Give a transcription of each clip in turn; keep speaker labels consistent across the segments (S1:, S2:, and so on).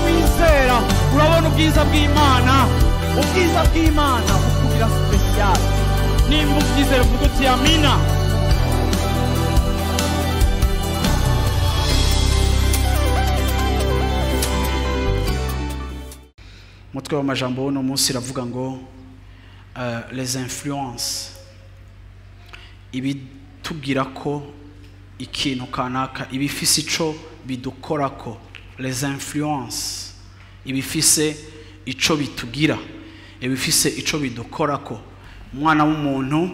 S1: Wizera urabona ubwiza bw'Imana, ubwiza bw'Imana bukugira special. Nimba ubyizera uvuga uti amina. Umutwe w'amajambo w'uno munsi iravuga ngo les influences, ibitubwira ko ikintu kanaka ibifise ico bidukorako. Les influences, ibifise ico bitugira, ibifise ico bidukorako. Umwana w'umuntu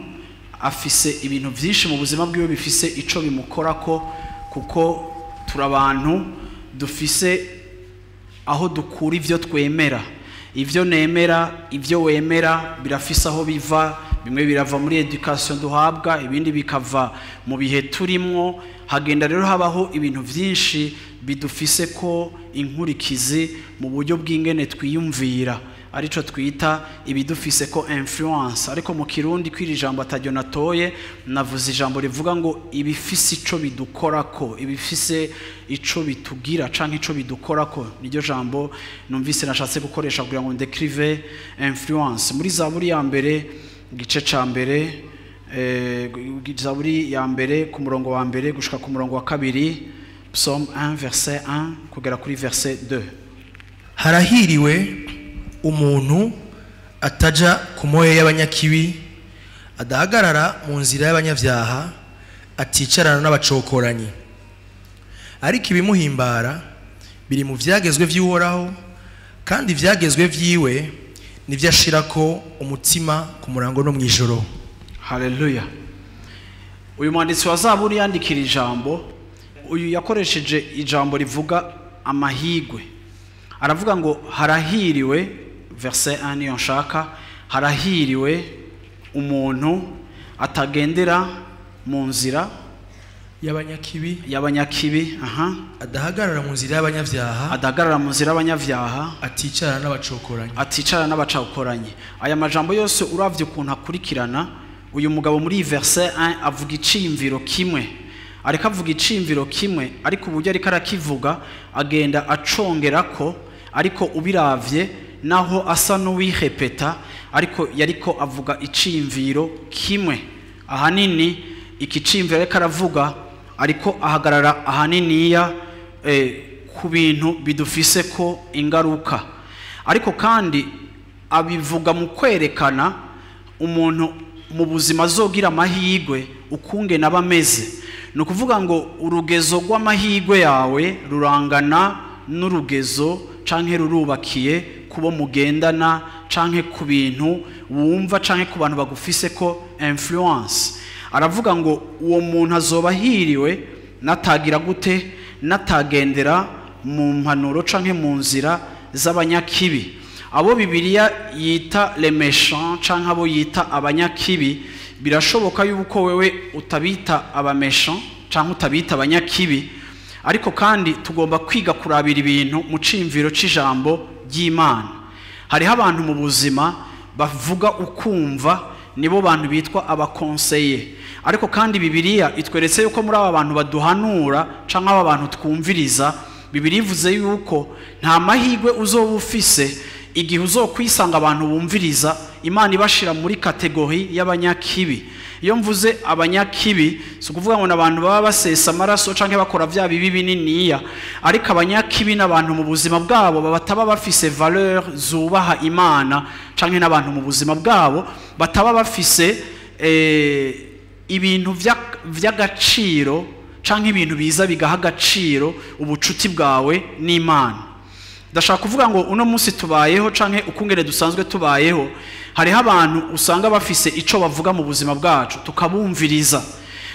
S1: afise ibintu vyinshi mu buzima bwiwe bifise ico bimukorako, kuko turabantu dufise aho dukura ivyo twemera. Ivyo nemera, ivyo wemera birafise aho biva. Bimwe birava muri education duhabwa, ibindi bikava mu bihe turimwo. Hagenda rero habaho ibintu vyinshi bidufise ko inkurikizi mu buryo bw'ingene twiyumvira, arico twita ibidufise ko influence. Ariko mu Kirundi kwiri jambo ataryo natoye, navuze ijambo rivuga ngo ibifise ico bidukorako, ibifise ico bitugira canke ico bidukorako. Niryo jambo numvise nashatse gukoresha kugira ngo ndekrive influence. Muri Zaburi ya mbere igice ca mbere, Zaburi ya mbere ku murongo wa mbere gushika ku murongo wa kabiri, Psaume 1 verset 1 kugera kuri verset 2.
S2: Harahiriwe umuntu ataja ku moyo y'abanyakibi, adahagarara mu nzira y'abanyavyaha, aticarana n'abacokoranyi. Ariko ibimuhimbara biri mu vyagezwe vy'Uhoraho, kandi ivyagezwe vyiwe nivyo ashirako umutima ku murango no mw'ijoro.
S1: Haleluya. Uyu mwanditsi wa Zaburi yandikira ijambo, uyu yakoresheje ijambo rivuga amahigwe. Aravuga ngo harahiriwe, verset 1 niyo nshaka, harahiriwe umuntu atagendera mu nzira
S2: y'abanyakibi,
S1: y'abanyakibi, aha,
S2: adahagarara mu nzira y'abanyavyaha,
S1: adahagarara mu nzira y'abanyavyaha,
S2: aticarana n'abacokoranyi,
S1: aticarana n'abacokoranyi. Aya majambo yose uravye ukuntu akurikirana, uyu mugabo muri verset 1 avuga iciyumviro kimwe. Ariko avuga iciyumviro kimwe, ariko uburyo ariko arakivuga agenda acongerako, ariko ubiravye naho asa n'uwihepeta, ariko yariko avuga iciyumviro kimwe. Ahanini iki ciyumviro ariko aravuga, ariko ahagarara ahaniniya ku bintu bidufise ko ingaruka. Ariko kandi abivuga mu kwerekana umuntu mu buzima azogira amahigwe ukunge nabameze. Ni ukuvuga ngo urugezo rw'amahigwe yawe rurangana n'urugezo canke rurubakiye kubo mugendana, canke ku bintu wumva, canke ku bantu bagufise ko influence. Aravuga ngo uwo muntu azoba ahiriwe natagira gute, natagendera mu mpanuro canke mu nzira z'abanyakibi. Abo Bibiliya yita les méchants canke abo yita abanyakibi, birashoboka yuko wewe utabita abamesha canke utabita abanyakibi, ariko kandi tugomba kwiga kurabira ibintu mu cimviro c'ijambo ry'Imana. Hariho abantu mu buzima bavuga ukumva, nibo bantu bitwa abakonseye. Ariko kandi Bibiliya itweretse yuko muri aba bantu baduhanura canke aba bantu twumviriza, Bibiliya ivuze yuko nta mahigwe uzoba ufise igihe uzokwisanga abantu bumviriza Imana ibashira muri kategori y'abanyakibi. Iyo mvuze abanyakibi si ukuvuga ngo n'abantu baba basesa amaraso canke bakora vya bibi bininiya, ariko abanyakibi n'abantu mu buzima bwabo bataba bafise valeur zubaha Imana, canke n'abantu mu buzima bwabo bataba bafise ibintu vy'agaciro canke ibintu biza bigaha agaciro ubucuti bwawe n'Imana. Ndashaka kuvuga ngo uno munsi tubayeho canke ukungene dusanzwe tubayeho, hariho abantu usanga bafise ico bavuga mu buzima bwacu tukabumviriza.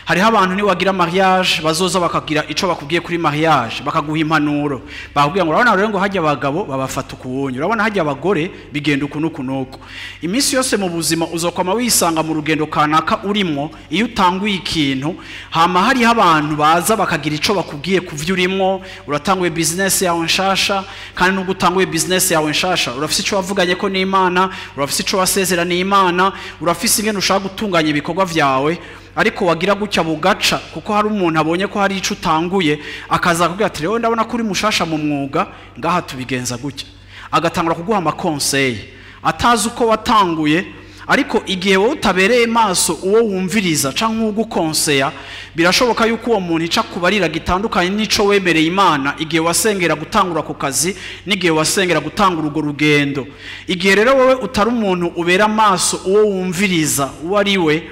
S1: Hariho abantu ni wagira mariage bazoza bakagira ico bakubwiye kuri mariage, bakaguha impanuro, bakubwira ngo urabona rero ngo hajya abagabo babafata ukuwonye, urabona hajya abagore bigenda uku nuku nuku. Iminsi yose mu buzima uzokwama wisanga mu rugendo kanaka urimo, iyo utanguye ikintu hama hariho abantu baza bakagira ico bakubwiye kuvyo urimo. Uratanguye business yawe nshasha, kandi nubwo utanguye business yawe nshasha urafise ico wavuganye ko n'Imana, urafise ico wasezeraniye Imana, urafise ingene ushaka gutunganya ibikorwa vyawe. Ariko wagira gutya bugaca, kuko hari umuntu abonye ko hari ico utanguye, akaza akubwira ati rero ndabona ko uri mushasha mu mwuga, ngaha tubigenza gutya, agatangura kuguha ama conseils atazi uko watanguye. Ariko igihe wowe utabereye maso uwo wumviriza canke ugukonseya, birashoboka yuko uwo muntu ica kubarira gitandukanye n'ico wemereye Imana igihe wasengera gutangura ku kazi n'igihe wasengera gutangura urwo rugendo. Igihe rero wowe utari umuntu ubera maso uwo wumviriza uwo ari we,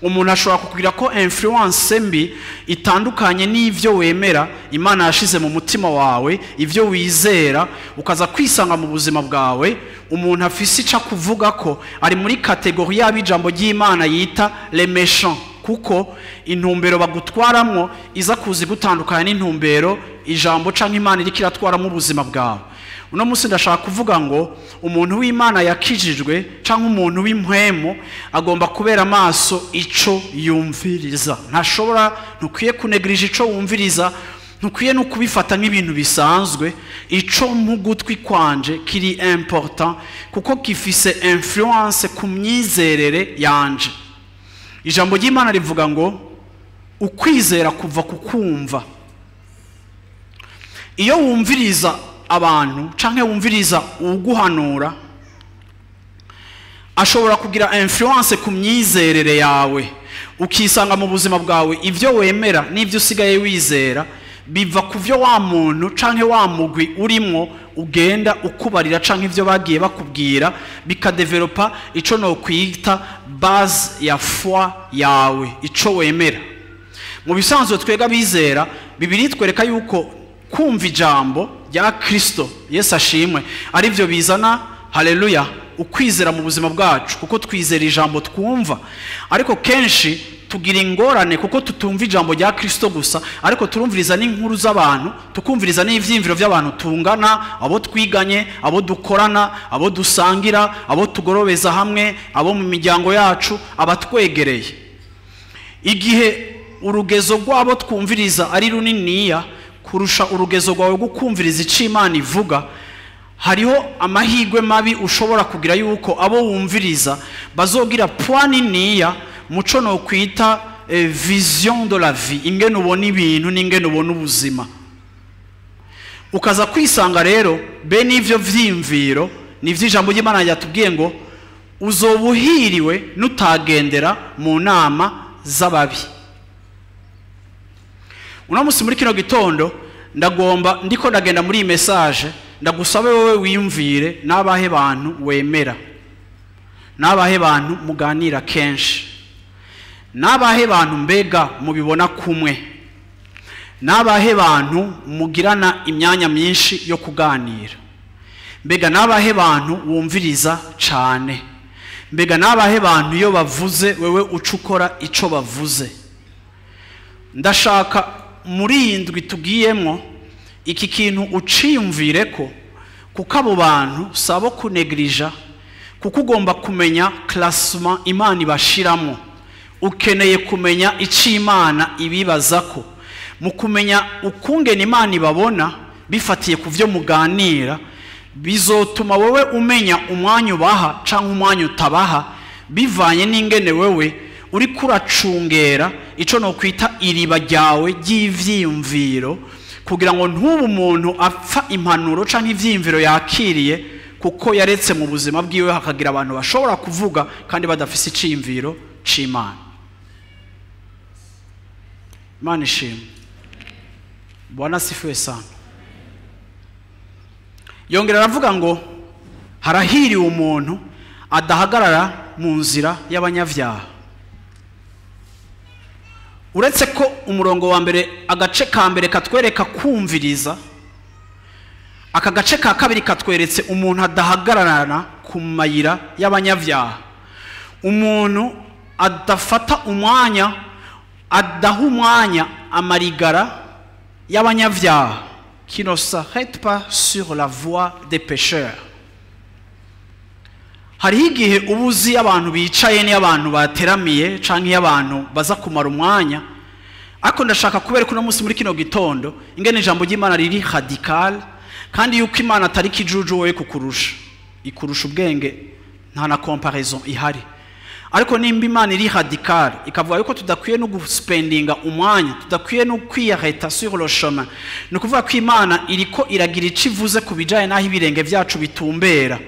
S1: umuntu ashobora kukugira ko influence mbi itandukanye n'ivyo wemera Imana yashize mu mutima wawe, ivyo wizera, ukaza kwisanga mu buzima bwawe umuntu afise ica kuvuga ko ari muri catégorie y'abijambo ry'Imana yita les méchants, kuko intumbero bagutwaramwo iza kuza igutandukanya n'intumbero ijambo canke Imana iriko iratwaramo ubuzima bwawe. Uno munsi ndashaka kuvuga ngo umuntu w'Imana yakijijwe canke umuntu w'impwemu agomba kubera amaso ico yumviriza. Ntashobora, ntukwiye kunegrija ico wumviriza, ntukwiye no kubifata nk'ibintu bisanzwe. Ico mu gutwi kwanje kiri important kuko gifise influence ku myizerere yanje. Ijambo ry'Imana rivuga ngo ukwizera kuva ku kumva. Iyo wumviriza abantu canke wumviriza uguhanura, ashobora kugira influence ku myizerere yawe, ukisanga mu buzima bwawe ivyo wemera n'ivyo usigaye wizera biva ku vyo wa muntu canke wa mugwi urimwo ugenda ukubarira canke ivyo bagiye bakubwira, bikadevelopa ico no kwita base ya foi yawe, ico wemera. Mu bisanzwe twega bizera, Bibiliya itwereka yuko kumva ijambo rya Kristo Yesu ashimwe arivyo bizana haleluya ukwizera mu buzima bwacu, kuko twizera ijambo twumva. Ariko kenshi tugira ingorane kuko tutumva ijambo rya Kristo gusa, ariko turumviriza n'inkuru z'abantu, tukumviriza n'ivyiyumviro by'abantu tungana, abo twiganye, abo dukorana, abo dusangira, abo tugorobeza hamwe, abo mu miryango yacu, abatwegereye. Igihe urugezo rw'abo twumviriza ari runiniya kurusha urugezo rwawe rwo kumviriza ico Imana ivuga, hariho amahirwe mabi ushobora kugira yuko abo wumviriza bazogira poids niniya muco no kwita vision de la vie, ingene ubona ibintu n'ingene ubona ubuzima. Ukaza kwisanga rero be n'ivyo vyiyumviro nivyo ijambo ry'Imana ryatubwiye ngo uzobuhiriwe nutagendera mu nama z'ababi. Uno musi muri kino gitondo ndagomba ndiko ndagenda muri iyi message, ndagusabe wowe wiyumvire n'abahe bantu wemera, n'abahe bantu muganira kenshi, n'abahe bantu mbega mubibona kumwe, n'abahe bantu mugirana imyanya myinshi yo kuganira, mbega n'abahe bantu wumviriza cane, mbega n'abahe bantu iyo bavuze wewe uca ukora ico bavuze. Ndashaka muri iyi ndwi tugiyemwo iki kintu uciyumvire ko, kuko abo bantu sabo kunegrija, kuko ugomba kumenya classement Imana ibashiramo. Ukeneye kumenya ico Imana ibibazako. Mu kumenya ukungene Imana ibabona bifatiye ku vyo muganira, bizotuma wewe umenya umwanya ubaha canke umwanya utabaha, bivanye n'ingene wewe uriko uracungera ico no kwita iriba ryawe ry'ivyiyumviro, kugira ngo ntubu umuntu apfa impanuro canke ivyiyumviro yakiriye kuko yaretse mu buzima bwiwe hakagira abantu bashobora kuvuga kandi badafise iciyumviro c'Imana. Imana ishimwe. Bwana asifiwe sana. Yongera aravuga ngo harahiriwe umuntu adahagarara mu nzira y'abanyabyaha. Uretse ko umurongo wa mbere agace ka mbere katwereka kumviriza, aka gace ka kabiri katweretse umuntu adahagararana ku mayira y'abanyabyaha, umuntu adafata umwanya, adaha umwanya amarigara y'abanyabyaha, qui ne s'arrête pas sur la voie des pécheurs. Hariho igihe uba uzi abantu bicaye n'iyo abantu bateramiye canke iyo abantu baza kumara umwanya, ariko ndashaka kubereka uno munsi muri kino gitondo ingene ijambo ry'Imana riri radical, kandi yuko Imana atari kijuju wowe kukurusha, ikurusha ubwenge, nta na comparaison ihari. Ariko nimba Imana iri radicale, ikavuga yuko tudakwiye no guspendinga umwanya, tudakwiye no kwiyareta sur le chemin, ni ukuvuga ko Imana iriko iragira ico ivuze ku bijanye n'aho ibirenge vyacu bitumbera.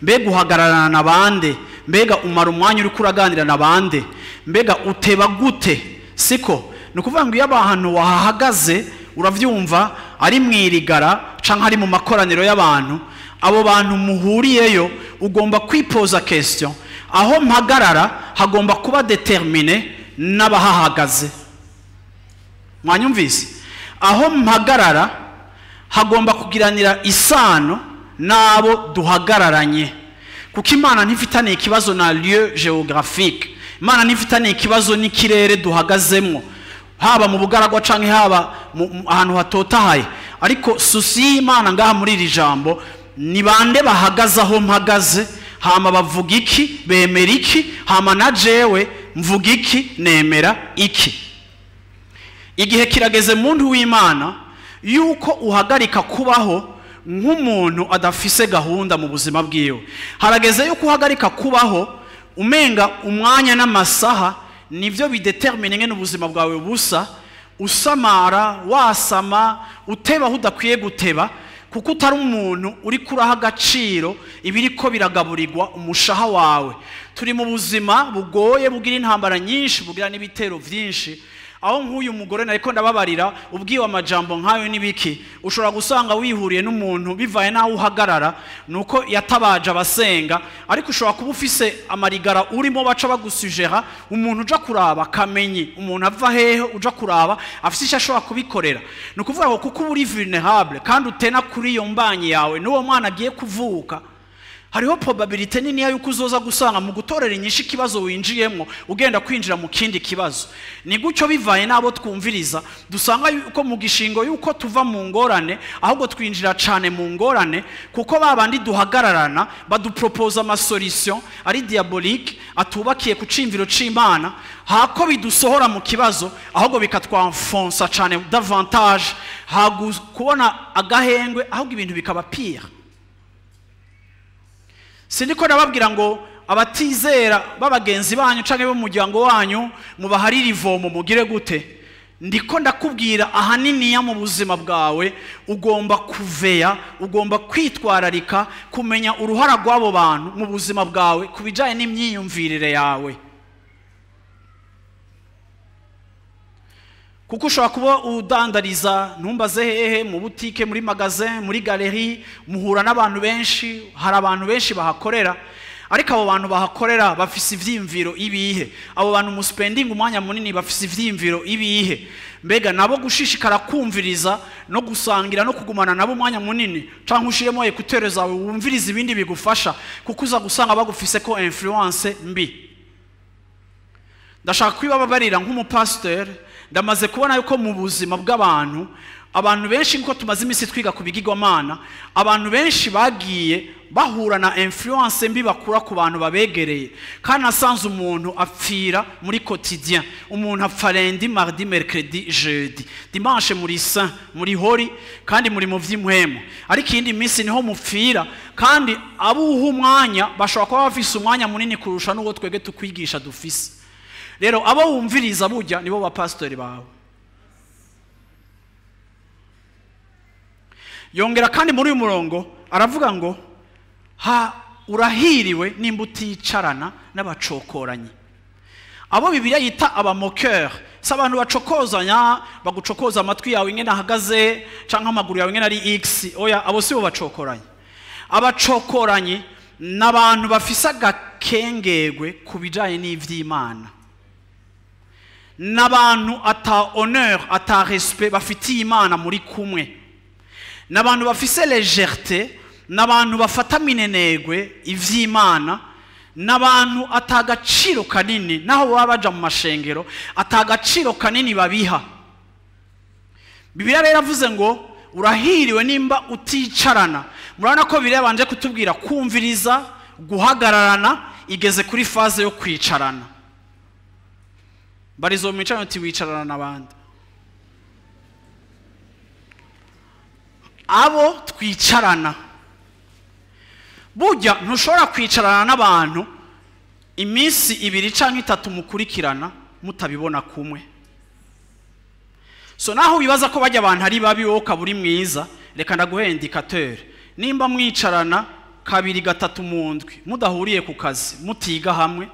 S1: Mbega uhagararana na bande? Mbega umara umwanya uriko uraganira na bande? Mbega uteba gute? Siko ni ukuvuga ngo iyo abantu wahahagaze, uravyumva, ari mwirigara canke ari mu makoraniro y'abantu, abo bantu muhuriyeyo, ugomba kwipoza question: aho mpagarara hagomba kuba déterminé n'abahahagaze. Mwanyumvise? Aho mpagarara hagomba kugiranira isano n'abo duhagararanye, kuko Imana ntifitaniye ikibazo na lieu géographique. Imana ntifitaniye ikibazo n'ikirere duhagazemo, haba mu bugaragwa canke haba ahantu hatotahaye. Ariko souci y'Imana ngaha muri iri jambo ni bande bahagaze aho mpagaze, hama bavuga iki, bemera iki, hama na jewe mvuga iki, nemera iki. Igihe kirageze, muntu w'Imana, yuko uhagarika kubaho nk'umuntu adafise gahunda mu buzima bwiwe. Harageze yuko uhagarika kubaho umenga umwanya n'amasaha nibyo bidetermine ngene ubuzima bwawe busa, usamara, wasama, uteba aho udakwiye guteba, kuko utari umuntu uri kuraha agaciro ibiriko biragaburirwa umushaha wawe. Turi mu buzima bugoye, bugira intambara nyinshi, bugira n'ibitero vyinshi, aho nk'uyu mugore nariko ndababarira, ubwiwe amajambo nk'ayo n'ibiki, ushobora gusanga wihuriye n'umuntu bivaye n'aho uhagarara, nuko yatabaje abasenga. Ariko ushobora kuba ufise amarigara urimo baca bagusujera umuntu uja kuraba kamenyi umuntu ava hehe, uja kuraba afise icyo ashobora kubikorera. Ni ukuvuga ngo kuko uba uri vulnerable kandi utena kuri iyo mbanyi yawe n'uwo mwana agiye kuvuka, hariho probabilité niniya yuko uzoza gusanga mu gutorera inyishu ikibazo winjiyemo ugenda kwinjira mu kindi kibazo. Ni gutyo, bivaye n'abo twumviriza, dusanga yuko mu gishingo yuko tuva mu ngorane, ahubwo twinjira cane mu ngorane, kuko ba bandi duhagararana baduproposa amasolution ari diabolique, atubakiye ku cimviro c'Imana. Hako bidusohora mu kibazo, ahubwo bikatwenfonsa cane davantage, hagu kubona agahengwe, ahubwo ibintu bikaba pire. Siniko nababwira ngo abatizera b'abagenzi banyu canke b'umuryango wanyu mubaharire ivomo, mugire gute. Ndiko ndakubwira, ahaniniya mu buzima bwawe ugomba kuveya, ugomba kwitwararika kumenya uruhara rw'abo bantu mu buzima bwawe ku bijanye n'imyiyumvirire yawe, kuko ushobora kuba udandariza, ntumbaze hehe, mu butike, muri magasin, muri galerie, muhura n'abantu benshi, hari abantu benshi bahakorera. Ariko abo bantu bahakorera bafise ivyiyumviro ibihe? Abo bantu muspendinga umwanya munini bafise ivyiyumviro ibihe? Mbega nabo gushishikara kumviriza no gusangira no kugumana nabo umwanya munini, canke ushiremo écouteurs zawe wumviriza ibindi bigufasha, kuko uza gusanga bagufise ko influence mbi. Ndashaka kwibabarira nk'umupasiteri, ndamaze kubona yuko mu buzima bw'abantu, abantu benshi, nkuko tumaze iminsi twiga ku bigirwamana, abantu benshi bagiye bahura na influence mbi bakura ku bantu babegereye. Kandi nasanze umuntu apfira muri quotidien. Umuntu apfa lundi, mardi, mercredi, jeudi, dimanche muri saint, muri holy, kandi muri mu vy'impwemu, ariko iyindi minsi niho mupfira. Kandi abuha umwanya bashobora kuba bafise umwanya munini kurusha n'uwo twebwe tukwigisha dufise. Rero abo wumviriza burya nibo bapasitori bawe. Yongera kandi muri uyu murongo aravuga ngo ha urahiriwe nimba uticarana n'abacokoranyi, abo Bibiliya yita abamoqueur. Si abantu bacokozanya, bagucokoza amatwi yawe ingene ahagaze canke amaguru yawe ingene ari x. Oya, abo si bo bacokoranye. Abacokoranyi ni abantu bafise agakengegwe ku bijanye n'ivy'Imana, n'abantu ata honneur, ata respect bafitiye Imana muri kumwe, n'abantu bafise légèreté, n'abantu bafata minenegwe ivy'Imana, n'abantu atagaciro kanini, naho baba baja mu mashengero, atagaciro kanini babiha. Bibiliya rero yavuze ngo urahiriwe nimba uticarana. Murabona ko Bibiliya yabanje kutubwira kumviriza, guhagararana, igeze kuri phase yo kwicarana. Barizo mwicarana uti wicarana n'abandi. Abo twicarana, burya ntushobora kwicarana n'abantu. Iminsi 2 canke 3 mukurikirana mutabibona kumwe. So naho wibaza ko bajya abantu ari babi wowe ukaba uri mwiza, reka ndaguhe indicateur. Nimba mwicarana 2 3 mu ndwi mudahuriye ku kazi, mutiga hamwe,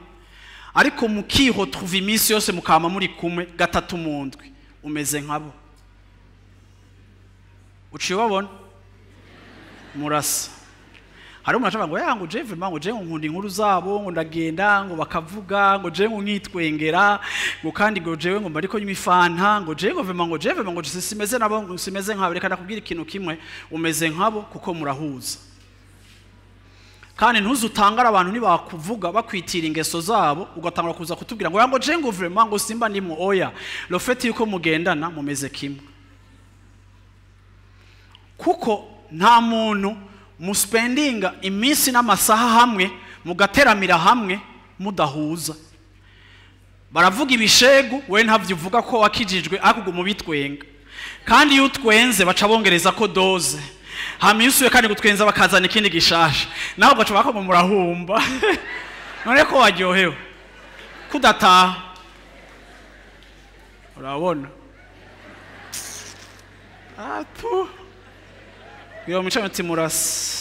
S1: ariko mukiho trouve iminsi yose mukama muri kumwe 3 mu ndwi, umeze nkabo. Uciye ubabona murasa. Hari umuntu ashaka ngo ya ngo je vraiment ngo je nkunda inkuru zabo, ngo ndagenda ngo bakavuga ngo je ngo nkitwengera, ngo kandi ngo jewe ngo mbariko nywa ifanta, ngo je ngo vraiment ngo je vraiment ngo simeze nabo, ngo simeze nkabo. Reka ndakubwira ikintu kimwe, umeze nkabo kuko murahuza. Kandi ntuzutangara abantu nibakuvuga bakwitira ingeso zabo ugatangura kuza kutubwira ngo ngo je ngo vraiment ngo simba ndimo. Oya, le fait yuko mugendana mumeze kimwe, kuko nta muntu muspendinga iminsi n'amasaha hamwe mugateramira hamwe mudahuza. Baravuga ibishegu, we ntavyo uvuga ko wakijijwe, ariko mu bitwenga. Kandi iyo utwenze baca bongereza ko doze, hama iyo usuye kandi gutwenza bakazana ikindi gishasha, nawe ugaca bako murahumba. None ko waryohewe kudataha, urabona atu iyo mico ati murasa.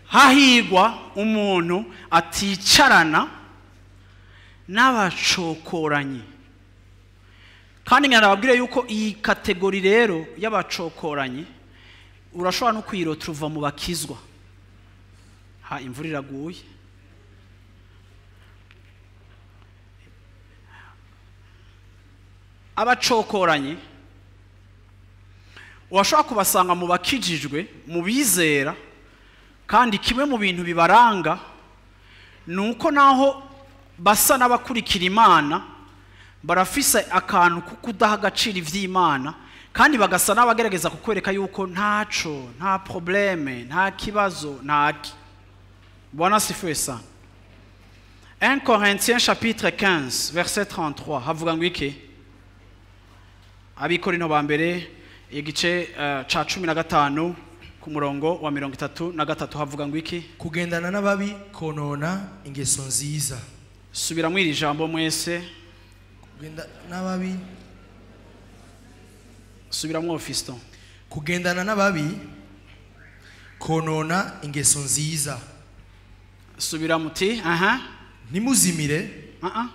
S1: Hahigwa umuntu aticarana n'abacokoranyi. Kandi ngarababwire yuko iyi kategori rero y'abacokoranyi urashobora no kwirotruva mu bakizwa. Ha, imvura iraguye. Abacokoranyi urashobora kubasanga mu bakijijwe, mu bizera, kandi kimwe mu bintu bibaranga nuko naho basa n'abakurikira Imana barafise akantu ko kudaha agaciro ivy'Imana, kandi bagasa n'abagerageza kukwereka yuko ntaco, nta probleme, nta kibazo, ntaki. Bwana asifiwe sana. 1 Corinthiens chapitre 15 verset 33 havuga ngo iki? Abikorinto ba mbere igice ca 15 ku murongo wa 33 havuga ngo iki?
S2: Kugendana n'ababi konona ingeso nziza.
S1: Subira mu iri jambo mwese.
S2: Kugenda n'ababi.
S1: Subira mu fiston.
S2: Kugendana n'ababi konona ingeso nziza.
S1: Subira muti aha.
S2: Ntimuzimire.
S1: Aha.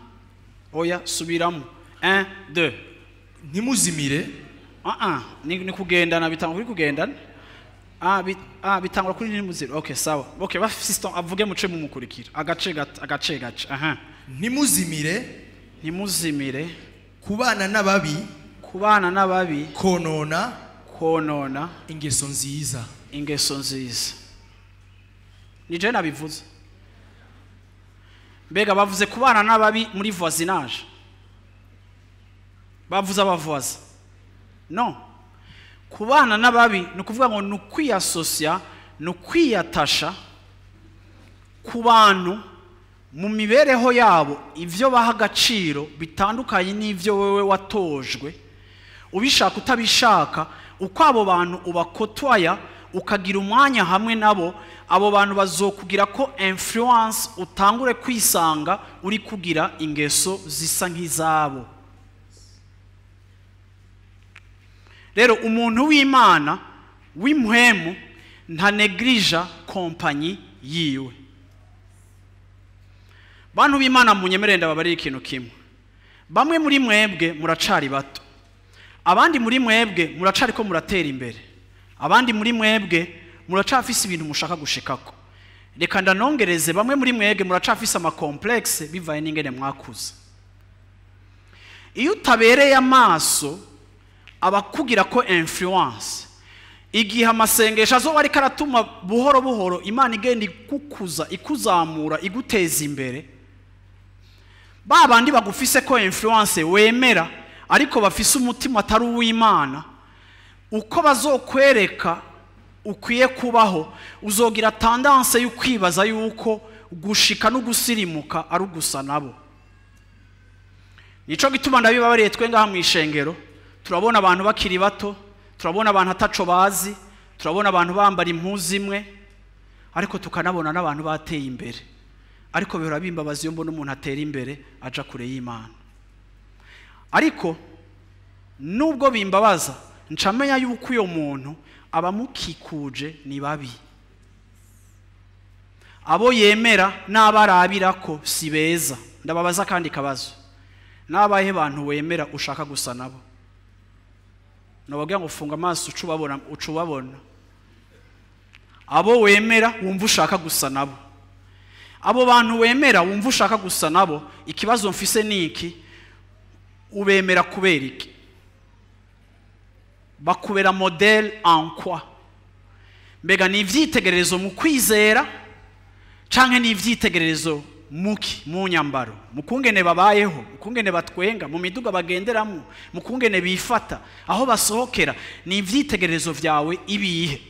S1: Oya, subiramo. 1 2.
S2: Ntimuzimire.
S1: Aha, ni kugendana bitangwa kuri kugendana. Bitangwa kuri ntimuzire. Okay, sawa. Okay, ba fiston avuge muce mumukurikira. Agace gace gace. Aha.
S2: Ntimuzimire.
S1: Ntimuzimire
S2: kubana n'ababi,
S1: kubana n'ababi
S2: konona,
S1: konona
S2: ingeso nziza.
S1: Ingeso nziza. Ni je nabivuze. Mbega bavuze kubana n'ababi muri voisinage. Bavuze abavoisin. No. Kubana n'ababi ni ukuvuga ngo ni ukwiyasosia, ni ukwiyatasha ku bantu mu mibereho yabo, ivyo baha agaciro bitandukanye n'ivyo wewe watojwe, ubishaka utabishaka, uko abo bantu ubakotwaya ukagira umwanya hamwe nabo, abo bantu bazokugira ko influence, utangure kwisanga uri kugira ingeso zisa nk'izabo. Rero umuntu w'Imana w'impwemu ntanegrija kompanyi yiwe. Bantu b'Imana munyemerere ndababarira ikintu kimwe. Bamwe muri mwebwe muracari bato, abandi muri mwebwe muracari ko muratera imbere, abandi muri mwebwe muracafise ibintu mushaka gushikako. Reka ndanongereze, bamwe muri mwebwe muracafise ama complexe bivaye n'ingene mwakuze. Iyo utabereye amaso abakugira ko influence, igihe amasengesho azoba ariko aratuma buhoro buhoro Imana igenda ikukuza, ikuzamura, iguteza imbere, ba bandi bagufise ko influence wemera ariko bafise umutima atari uw'Imana, uko bazokwereka ukwiye kubaho, uzogira tendance yo kwibaza yuko gushika no gusirimuka ari ugusa nabo. Nico gituma ndabibabariye twe ngaha mu ishengero, turabona abantu bakiri bato, turabona abantu ataco bazi, Turabona abantu bambara impuzu imwe, ariko tukanabona n'abantu bateye imbere. Ariko bihora bimbabaza iyo mbona umuntu atera imbere aja kure y'Imana. Ariko nubwo bimbabaza, ncamenya yuko uyo muntu abamukikuje ni babi. Abo yemera n'abarabira ko si beza. Ndababaza kandi kabazo, n'abahe bantu wemera ushaka gusa nabo? Nababwira ngo funga amaso ucubabona, ucubabona. Abo wemera wumva ushaka gusa nabo, abo bantu wemera wumva ushaka gusa nabo, ikibazo mfise niki? Ubemera kubera iki? Bakubera modèle en quoi? Mbega ni ivyitegererezo mu kwizera canke ni ivyitegererezo muki mu nyambaro, mu kungene babayeho, mu kungene batwenga, mu miduga bagenderamo, mu kungene bifata, aho basohokera? Ni ivyitegererezo vyawe ibihe?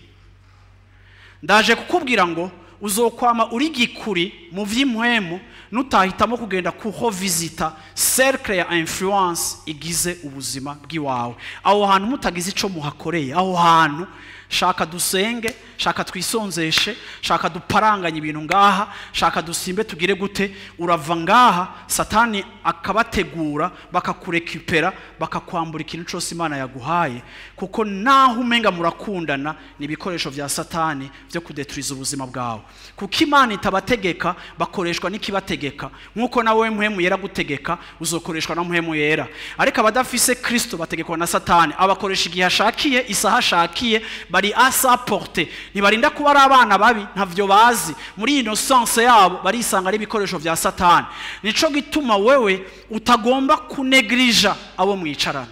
S1: Ndaje kukubwira ngo uzokwama uri gikuri mu vy'impwemu nutahitamo kugenda kuho visita cercle ya influence igize ubuzima bw'iwawe. Aho hantu mutagize ico muhakoreye, aho hantu shaka dusenge, shaka twisonzeshe, shaka duparanganye ibintu ngaha, shaka dusimbe tugire gute, urava ngaha Satani akabategura, bakakurekipera, bakakwambura ikintu cyose Imana yaguhaye. Kuko naho umenga murakundana, ni ibikoresho vya Satani vyo kudeturiza ubuzima bwawe. Kuko Imana itabategeka, bakoreshwa n'ikibategeka. Nkuko nawe mpwemu yera gutegeka, uzokoreshwa na mpwemu yera. Ariko abadafise Kristo bategekwa na Satani, abakoresha igihe ashakiye, isaha ashakiye, bari à sa portée. Ntibarinda kuba ari abana babi, ntavyo bazi. Muri innocence yabo barisanga ari ibikoresho vya Satani. Nico gituma wewe utagomba kunegrija abo mwicarana.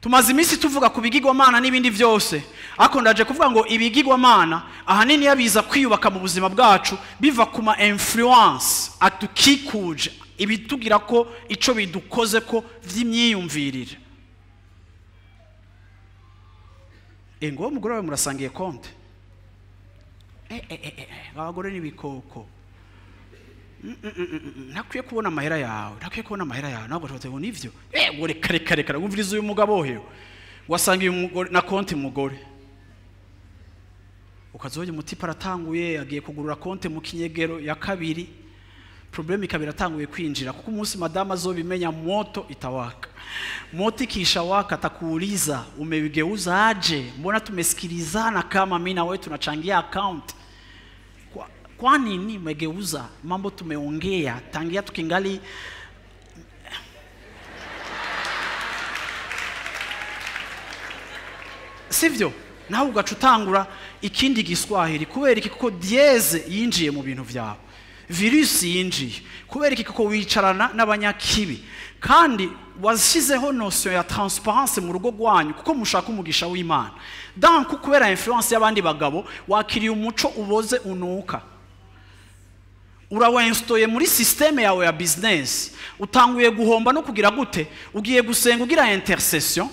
S1: Tumaze iminsi tuvuga ku bigirwamana n'ibindi vyose, ariko ndaje kuvuga ngo ibigirwamana ahanini yabiza kwiyubaka mu buzima bwacu biva ku ma influence atukikuje, ibitugira ko ico bidukoze ko vy'imyiyumvirire. Ngo umugore wawe murasangiye konte, abagore n'ibikoko, ntakwiye kubona amahera yawe, ntakwiye kubona amahera yawe, ntabwo tuba nivyo. Ngo reka reka reka, wumviriza uyu mugabo hewe wasangiye umugore na konti mugore, ukazoye umutipa aratanguye agiye kugurura konti mu kinyegero ya kabiri, problème ikaba iratanguye kwinjira. Kuko umunsi madama azobimenya, moto itawaka. Moto ikisha waka, atakuuliza umegeuza aje, mbona tumesikilizana kama mimi na wewe tunachangia account, kwa nini umegeuza mambo tumeongea tangia tukingali? Sivyo? Nawe ugaca utangura ikindi giswahili. Kubera iki? Kuko dieze yinjiye mu bintu vyawe, virusi yinjiye. Kubera iki? Kuko wicarana n'abanyakibi, kandi washyizeho notion ya transparence mu rugo rwanyu kuko mushaka umugisha w'Imana. Donc kubera influence y'abandi bagabo wakiriye umuco uboze unuka, urawenstoye muri systeme yawe ya business, utanguye guhomba no kugira gute, ugiye gusenga ugira intercession,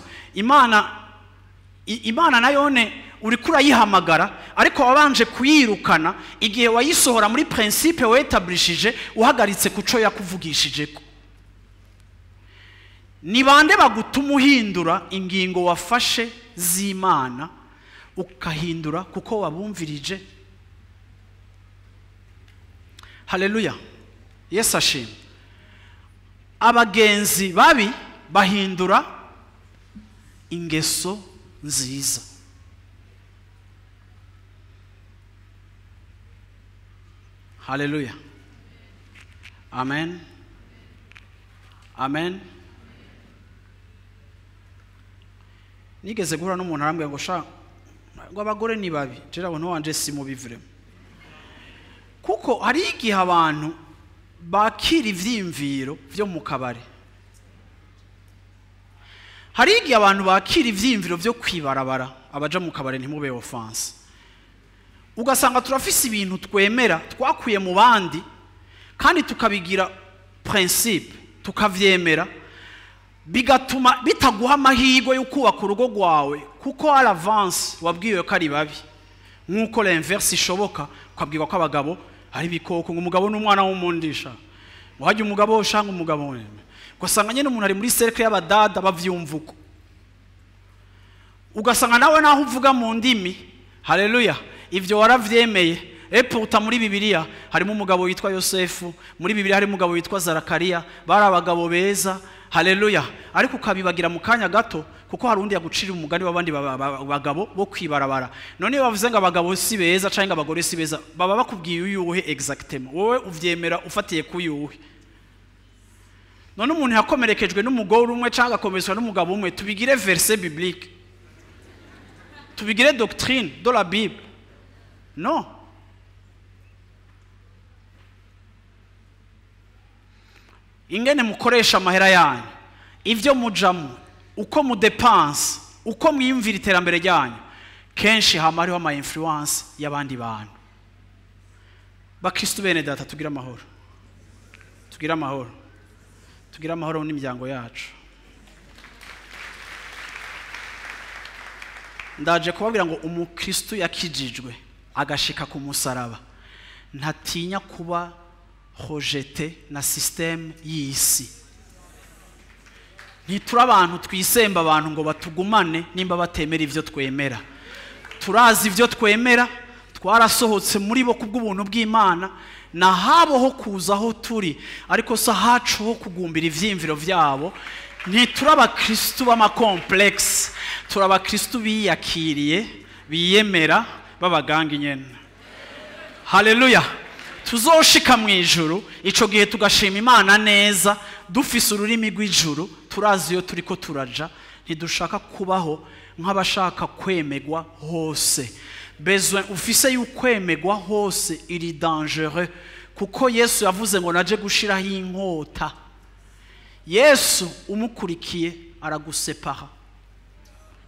S1: Imana nayone uriko urayihamagara, ariko wabanje kuyirukana igihe wayisohora muri principe wetablishije, uhagaritse kuco yakuvugishijeko. Ni bande bagutuma uhindura ingingo wafashe z'Imana, ukahindura kuko wabumvirije? Haleluya, Yesu ashimwe. Abagenzi babi bahindura ingeso nziza. Haleluya, amen, amen. Nigeze guhura n'umuntu arambwira ngo sha, ngo abagore ni babi. Jera abantu wanje si mubi vraiment. Kuko hari igihe abantu bakira ivyiyumviro vyo mu kabare, hari igihe abantu bakira ivyiyumviro vyo kwibarabara, abaja mu kabare ntimube offense. Ugasanga turafise ibintu twemera twakuye mu bandi, kandi tukabigira principe, tukavyemera, bigatuma bitaguha amahirwe yo kubaka urugo rwawe, kuko à l'avance wabwiwe ko ari babi. Nkuko l'inverse ishoboka, ukabwirwa ko abagabo ari ibikoko, ngo umugabo n'umwana w'umundisha, ngo hajye umugabo ushanga umugabo weme. Ugasanga nyene umuntu ari muri cercle y'abadada bavyumva uko. Ugasanga nawe naho uvuga mu ndimi, haleluya, ivyo waravyemeye. Eputa muri Bibiliya harimo umugabo witwa Yosefu, muri Bibiliya harimo umugabo witwa Zakariya, bari abagabo beza, haleluya. Ariko ukabibagira mu kanya gato kuko hari undi yagucira umugani w'abandi bagabo bo kwibarabara. None iyo bavuze ngo abagabo si beza canke abagore si beza, baba bakubwiye uyuhe exactement? Wowe uvyemera ufatiye kuyuhe? None umuntu yakomerekejwe n'umugore umwe canke agakomeretswa n'umugabo umwe, tubigire verset biblique, tubigire doctrine de la Bible? No. Ingene mukoresha amahera yanyu, ivyo mujamo, uko mudepanse, uko mwiyumvira iterambere ryanyu, kenshi hama hariho ama influence y'abandi bantu. Bakristo bene data, tugira amahoro, tugira amahoro, tugira amahoro n'imiryango yacu. Ndaje kubabwira ngo umukristo yakijijwe agashika ku musaraba ntatinya kuba rejeté na système y'isi. Ntituri abantu twisemba abantu ngo batugumane nimba batemera ivyo twemera. Turazi ivyo twemera, twarasohotse muri bo kubw'ubuntu bw'Imana, na habo ho kuza aho turi, ariko se hacu ho kugumbira ivyiyumviro vyabo. Ntituri abakristo b'amakomplexe, turi abakristo biyakiriye, biyemera, b'abaganga nyene. Haleluya. Tuzoshika mu ijuru, ico gihe tugashima Imana neza, dufise ururimi rw'ijuru, turazi iyo turiko turaja. Ntidushaka kubaho nk'abashaka kwemegwa hose. Besoin ufise y'ukwemegwa hose iri dangereux, kuko Yesu yavuze ngo naje gushiraho inkota. Yesu umukurikiye aragusepara.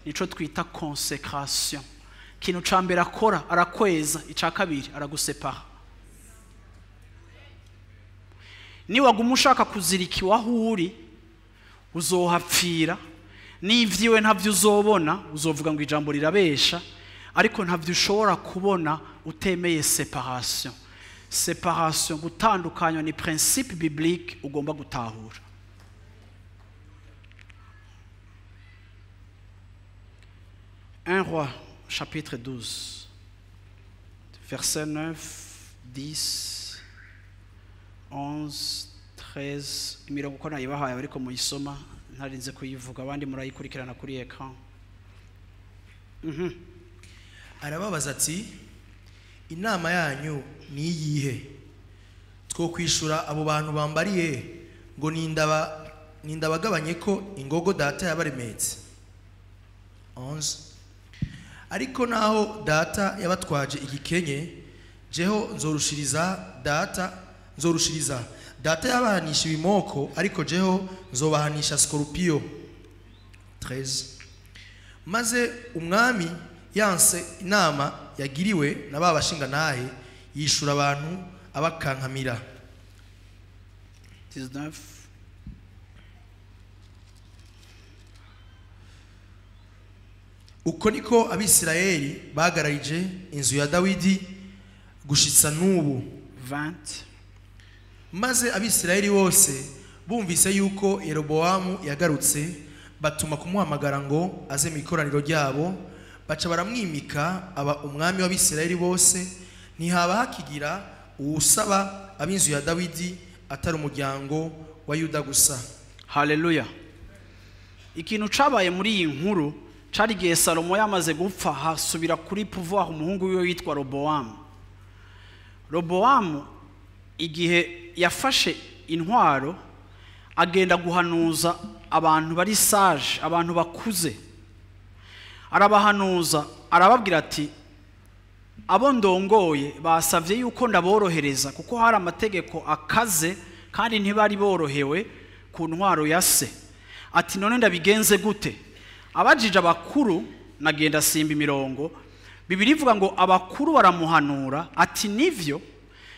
S1: Nico twita consecration. Ikintu ca mbere akora arakweza, ica kabiri aragusepara. Niwaguma ushaka kuzirikiwa aho uri, uzohapfira, n'ivyiwe ntavyo uzobona, uzovuga ngo ijambo rirabesha, ariko ntavyo ushobora kubona utemeye separation. Separation, gutandukanywa, ni principe biblique ugomba gutahura. Un Roi, chapitre 12, verset 9, 10, 11, 13. Imirongo uko nayibahaye ariko muyisoma ntarinze kuyivuga, abandi murayikurikirana kuri écran.
S2: Arababaza ati inama yanyu ni iyihe? Twokwishura abo bantu bambariye ngo nindabagabanye ko ingogo data yabaremetse. 11. Ariko naho data yabatwaje igikenye, jeho nzorushiriza data, nzorushiriza data yabahanisha ibimoko, ariko jeho nzobahanisha scorpio. 13. Maze umwami yanse inama yagiriwe na ba bashingantahe, yishura abantu abakankamira.
S1: 19.
S2: Uko niko Abisirayeli bagararije inzu ya Dawidi gushitsa n'ubu.
S1: 20.
S2: Maze Abisirayeli bose bumvise yuko Yerobowamu yagarutse, batuma kumuhamagara ngo aze mu ikoraniro ryabo, baca baramwimika aba umwami w'Abisirayeli bose. Ntihaba hakigira uwusaba ab'inzu ya Dawidi atari umuryango wa Yuda gusa.
S1: Haleluya. Ikintu cabaye muri iyi nkuru cari igihe Salomo yamaze gupfa, hasubira kuri pouvoir umuhungu wiwe witwa Robowamu. Robowamu igihe yafashe intwaro agenda guhanuza abantu bari sage, abantu bakuze. Arabahanuza, arababwira ati abo ndongoye basavye yuko ndaborohereza, kuko hari amategeko akaze kandi ntibari borohewe ku ntwaro ya se. Ati none ndabigenze gute? Abajije abakuru, nagenda simba imirongo, Bibiliya ivuga ngo abakuru baramuhanura ati nivyo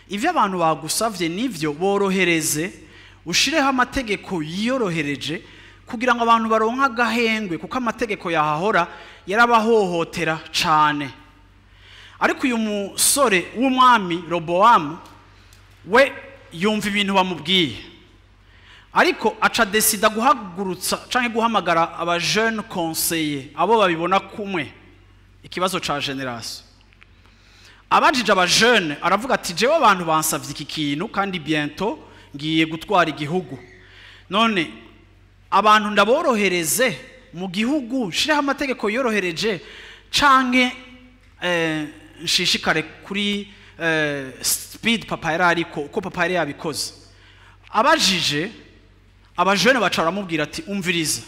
S1: ivyo abantu bagusavye nivyo, borohereze, ushireho amategeko yiyorohereje kugira ngo abantu baronke agahengwe, kuko amategeko yahahora yarabahohotera cane. Ariko uyu musore w'umwami Robowamu we yumva ibintu bamubwiye, Ariko aca décida guhagurutsa canke guhamagara aba jeunes conseillers, abo babibona kumwe ikibazo ca génération. Abajije aba jeunes, aravuga ati: "Jewe abantu bansavye iki kintu, kandi bientôt ngiye gutwara igihugu. None abantu ndaborohereze mu gihugu, nshireho amategeko yorohereje, canke nshishikare kuri speed papa yari ariko, uko papa yari yabikoze?" Abajije abajene, baca baramubwira ati: "Umviriza,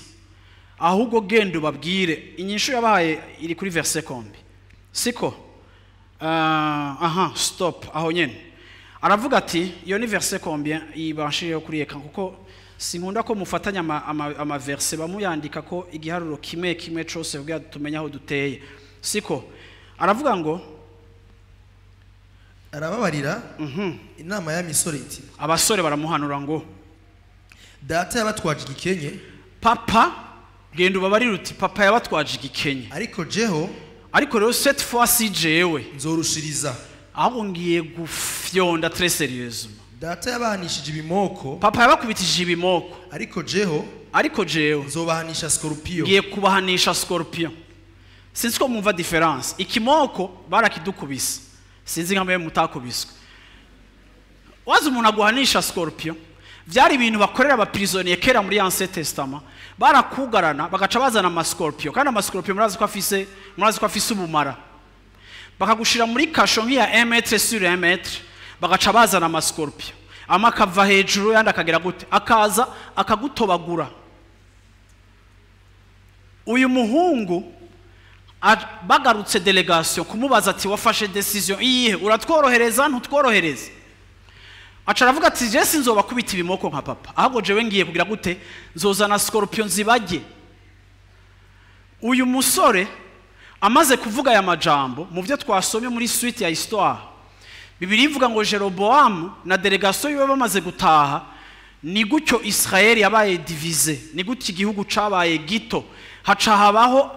S1: ahubwo genda ubabwire." Inyishu yabahaye iri kuri verset combien? Siko? Aha, stop aho nyene. Aravuga ati, iyo ni verset combien ibashiriyeho kuri écran? Kuko sinkunda ko mufatanya ama verset, bamuyandika ko igiharuro kimwe kimwe cose kugira tumenye aho duteye. Siko? Aravuga ngo
S2: Arababarira inama y'amisore iti:
S1: Abasore baramuhanura ngo:
S2: "Data yabatwaje igikenye."
S1: "Papa, genda ubabarire uti papa yabatwaje igikenye."
S2: "Ariko jeho
S1: "Ariko rero cette fois ci jewe
S2: nzorushiriza."
S1: "Ahubwo ngiye gufyonda très sérieusement."
S2: "Data yabahanishije ibimoko."
S1: "Papa yabakubitishije ibimoko."
S2: "Ariko jeho
S1: "Ariko jewe
S2: nzobahanisha scorpion."
S1: ngiye kubahanisha scorpion." Sinzi ko mwumva différence. Ikimoko barakidukubise, sinzi nka mwe mutakubiswe. Wazi umuntu aguhanisha scorpion, byari ibintu bakorera aba prisonniers kera muri Ancien Testament. Barakugarana, bagaca bazana ama scorpion, kandi ama scorpion murazi ko afise ubumara. Bakagushira muri cachot nk'iya 1 mètre sur 1 mètre, bagaca bazana ama scorpion, amwe akava hejuru, yandi akagera gute, akaza akagutobagura. Uyu muhungu bagarutse délégation kumubaza ati: "Wafashe décision iyihe? Uratworohereza, ntutworohereza?" Aca aravuga ati: "Je sinzobakubita ibimoko nka papa, ahubwo jewe ngiye kugira gute? Nzozana scorpion zibajye." Uyu musore amaze kuvuga aya majambo, mu byo twasomye muri suite ya histoire, Bibiliya ivuga ngo Jeroboamu na délégation yiwe bamaze gutaha, ni gutyo Israel yabaye divisé, ni gutyo igihugu cabaye gito. Haca habaho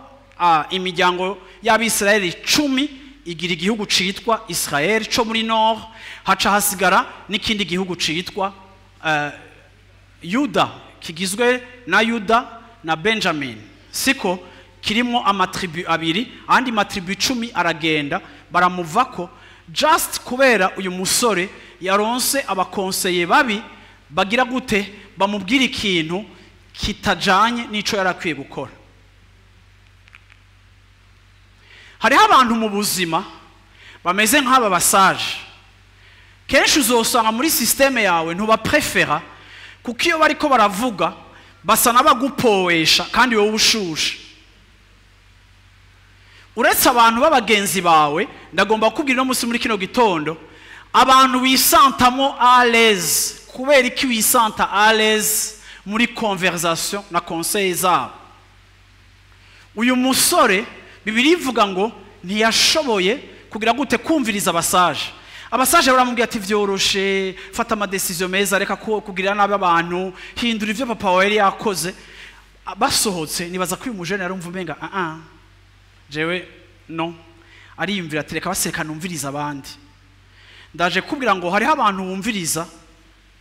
S1: imiryango y'Abisirayeli 10 igira igihugu citwa Israel co muri nord, haca hasigara n'ikindi gihugu citwa Yuda, kigizwe na Yuda na Benjamin. Siko? Kirimo ama tribus abiri, andi ma tribus 10 aragenda baramuvako, just kubera uyu musore yaronse aba conseillers babi bagira gute? Bamubwira ikintu kitajanye n'ico yari akwiye gukora. Hariho abantu mu buzima bameze nk'aba ba sages. Kenshi uzosanga muri système yawe ntubaprefera, kuko iyo bariko baravuga basa n'abagupowesha kandi wowe ushushe. Uretse abantu b'abagenzi bawe, ndagomba kukubwira uno munsi muri kino gitondo, abantu wisantamo à l'aise. Kubera iki wisanta à l'aise muri conversation na conseil zabo? Uyu musore, Bibiliya ivuga ngo ntiyashoboye kugira gute? Kumviriza aba sages. Aba sages baramubwira ati: "Vyoroshe, fata ama décisions meza, reka kugirira nabi abantu, hindura ivyo papa wawe yari yakoze." Basohotse, nibaza ko uyu mujene yarumva umenga ah ah, jewe no ariyumvira ati: "Reka baseka, numviriza abandi." Ndaje kubwira ngo hariho abantu bumviriza.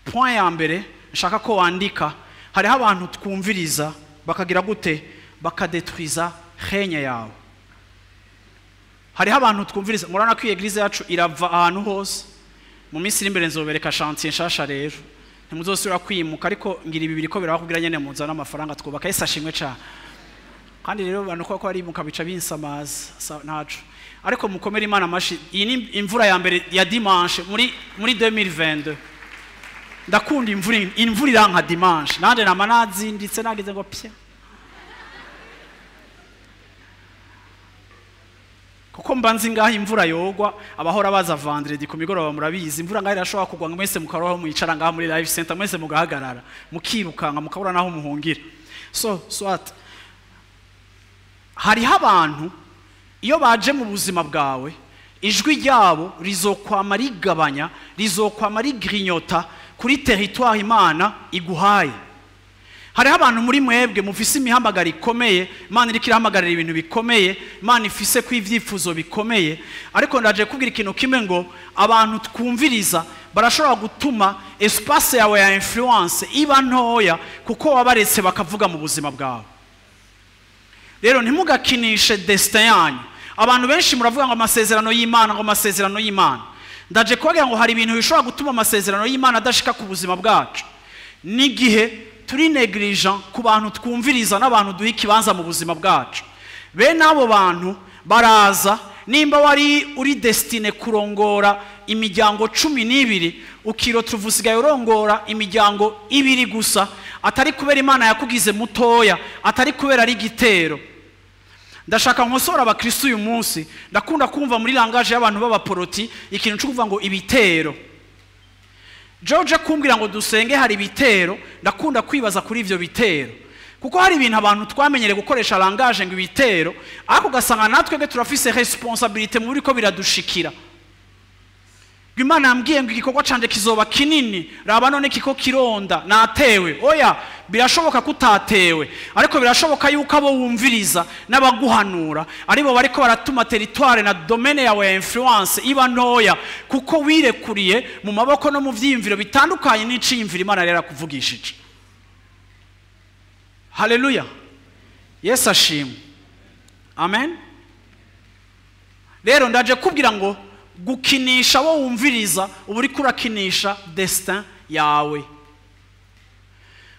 S1: Point ya mbere nshaka ko wandika: hariho abantu twumviriza bakagira gute? Bakadetwiza règne yawe. Hariho abantu twumviriza. Murabona ko iyi église yacu irava ahantu hose. Mu minsi iri imbere nzobereka chantier nshasha, rero ntimuzosubira kwimuka. Ariko ngira ibi biriko birabakubwira nyene muzana amafaranga twubaka. Yesu ashimwe cane. Kandi rero abantu ko barimuka bica binsamaza. Ntaco, ariko mukomere Imana amashi. Iyi ni imvura ya mbere ya dimanche muri 2022. Ndakunda imvura, imvura iranka dimanche. Nande nama nazinditse, nagize ngo pya, kuko mba nzi ngaho imvura yogwa. Abahora baza vendredi ku migoroba murabizi, imvura ngaho irashobora kugwa ngo mwese mukaroho mwicara ngaho muri Life Center, mwese mugahagarara, mukirukanka, mukabura naho muhungira. So soit, hariho abantu iyo baje mu buzima bwawe, ijwi ryabo rizokwama rigabanya, rizokwama rigrinyota kuri territoire Imana iguhaye. Hariho abantu muri mwebwe mufise imihamagaro ikomeye, Imana iriko irahamagarira ibintu bikomeye, Imana ifise ko ivyifuzo bikomeye. Ariko ndaje kubwira ikintu kimwe ngo abantu twumviriza Barashobora gutuma espace yawe ya influence iba ntoya kuko wabaretse bakavuga mu buzima bwawe. Rero ntimugakinishe destin yanyu. Abantu benshi muravuga ngo amasezerano y'Imana, ngo amasezerano y'Imana. Ndaje kubabwira ngo hari ibintu bishobora gutuma amasezerano y'Imana adashika ku buzima bwacu. N'igihe turi négligent ku bantu twumviriza n'abantu duha ikibanza mu buzima bwacu. Bene abo bantu baraza, nimba wari uri destiné kurongora imiryango 12, ukirota usigaye urongora imiryango 2 gusa, atari kubera Imana yakugize mutoya, atari kubera ari igitero. Ndashaka nkosora abakristo uyu munsi, ndakunda kumva muri langage y'abantu b'abaporoti ikintu cyo kuvuga ngo ibitero. George kumbwira ngo dusenge hari ibitero, ndakunda kwibaza kuri ivyo bitero. Kuko hari ibintu abantu twamenyereye gukoresha langage ngo ibitero, ariko ugasanga natwe turafise responsabilité muri ko biradushikira. Imana yambwiye ngo igikorwa canje kizoba kinini, raba none kiko kironda, natewe. Oya, birashoboka kutatewe, ariko birashoboka yuko abo wumviriza n'abaguhanura aribo bariko baratuma territoire na domaine yawe ya influence iba ntoya, kuko wirekuriye mu maboko no mu vyiyumviro bitandukanye n'iciyumviro Imana yari yarakuvugishije. Haleluya. Yesu ashimwe. Amen. Rero ndaje kubwira ngo gukinisha wo wumviriza uba uriko urakinisha destin yawe.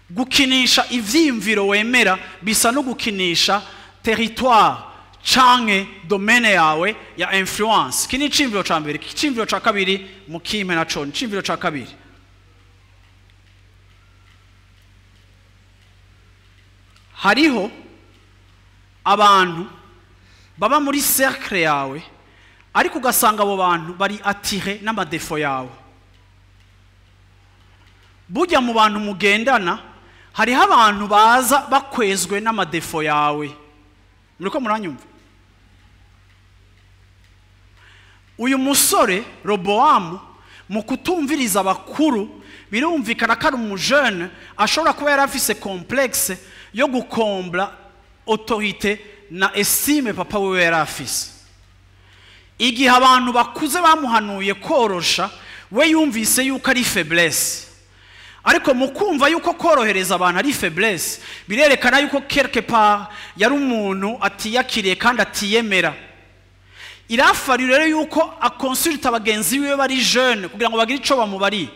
S1: Gukinisha ivyiyumviro wemera bisa no gukinisha territoire canke domaine yawe ya influence. Iki ni iciyumviro ca mbere. Iciyumviro ca kabiri mukimpe naco. Iciyumviro ca kabiri, hariho abantu baba muri cercle yawe, ariko ugasanga abo bantu bari attiré n'ama défauts yawe. Burya mu bantu mugendana hariho abantu baza bakwezwe n'ama défauts yawe. Muriko muranyumva? Uyu musore Roboamu, mu kutumviriza abakuru, birumvikana ko ari umujene ashobora kuba yari afise complexe yo gukombla autorité na estime papa wiwe yari afise. Igihe abantu bakuze bamuhanuye korosha, we yumvise yuko ari faiblesse. Ariko mu kumva yuko korohereza abantu ari faiblesse, birerekana yuko quelque part yari umuntu atiyakiriye kandi atiyemera. Irafari rero yuko akonsulta abagenzi biwe bari jeune kugira ngo bagire ico bamubariye.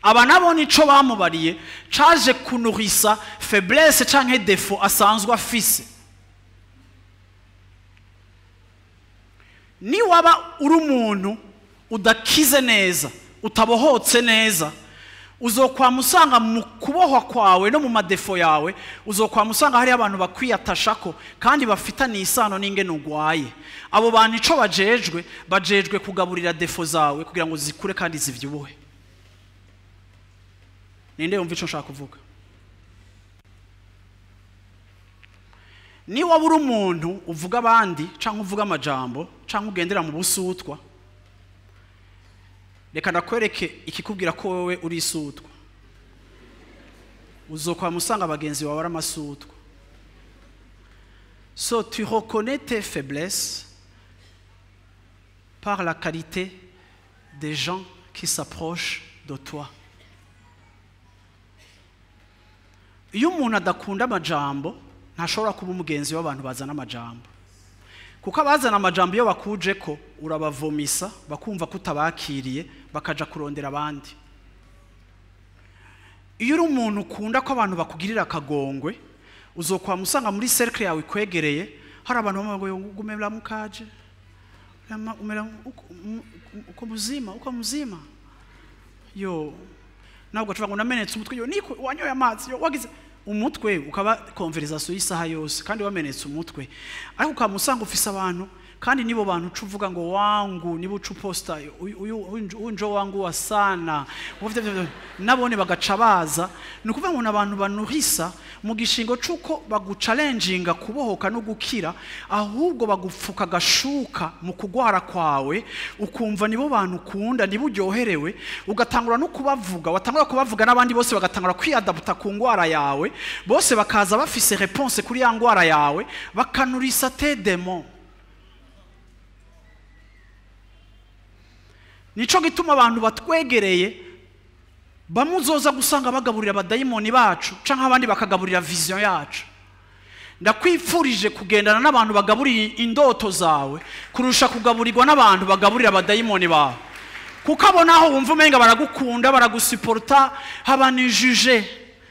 S1: Aba nabo nico bamubariye caje kunurisa faiblesse canke défaut asanzwe afise. Ni waba uri umuntu udakize neza, utabohotse neza, uzokwama usanga mu kubohwa kwawe no mu ma défauts yawe, uzokwama usanga hari abantu bakwiyatashako kandi bafitaniye isano n'ingene ugwaye. Abo bantu ico bajejwe, bajejwe kugaburira défauts zawe kugira ngo zikure kandi zivyibuhe. Ninde yumva ico nshaka kuvuga? Ni waba uri umuntu uvuga abandi canke uvuga amajambo canke ugendera mu busutwa, reka ndakwereke ikikubwira ko wewe uri isutwa. Uzokwama usanga abagenzi bawe ari amasutwa. So tu reconnais tes faiblesses par la qualité des gens qui s'approchent de toi. Iyo umuntu adakunda amajambo, ntashobora kuba umugenzi w'abantu bazana amajambo. Kuko abazana amajambo iyo bakuje ko urabavomisa, bakumva ko utabakiriye, bakaja kurondera abandi. Iyo uri umuntu ukunda ko abantu bakugirira akagongwe, uzokwama usanga muri cercle yawe ikwegereye hari abantu bamwe ngo gumera mukaje, umera uko muzima, uko muzima. Yo ntabwo tuvuga ngo namenetse umutwe, yo niko wanyoye amazi, yo wagize umutwe ukaba conversation y'isaha yose kandi wamenetse umutwe. Ariko ukamusanga ufise abantu, kandi nibo bantu uca uvuga ngo wangu, nibo uca uposta uyu unjo wangu wa sana, nabone bagaca baza. Ni ukuvuga ngo n'abantu banuhisa mu gishingo c'uko baguchallenginga kubohoka no gukira, ahubwo bagupfuka gashuka mu kugwara kwawe, ukumva nibo bantu ukunda, nibo uryoherewe, ugatangura no kubavuga, watangura kubavuga n'abandi bose bagatangura kwiyadapta ku ngwara yawe, bose bakaza bafise réponse kuri ya ngwara yawe, bakanurisa tes démons. Nico gituma abantu batwegereye Bamwe uzoza gusanga bagaburira abadayimoni bacu canke abandi bakagaburira vision yacu. Ndakwifurije kugendana n'abantu bagaburira indoto zawe kurusha kugaburirwa n'abantu bagaburira abadayimoni bawe, kuko abo naho wumva umenga baragukunda, baragusuporta, haba ni juge.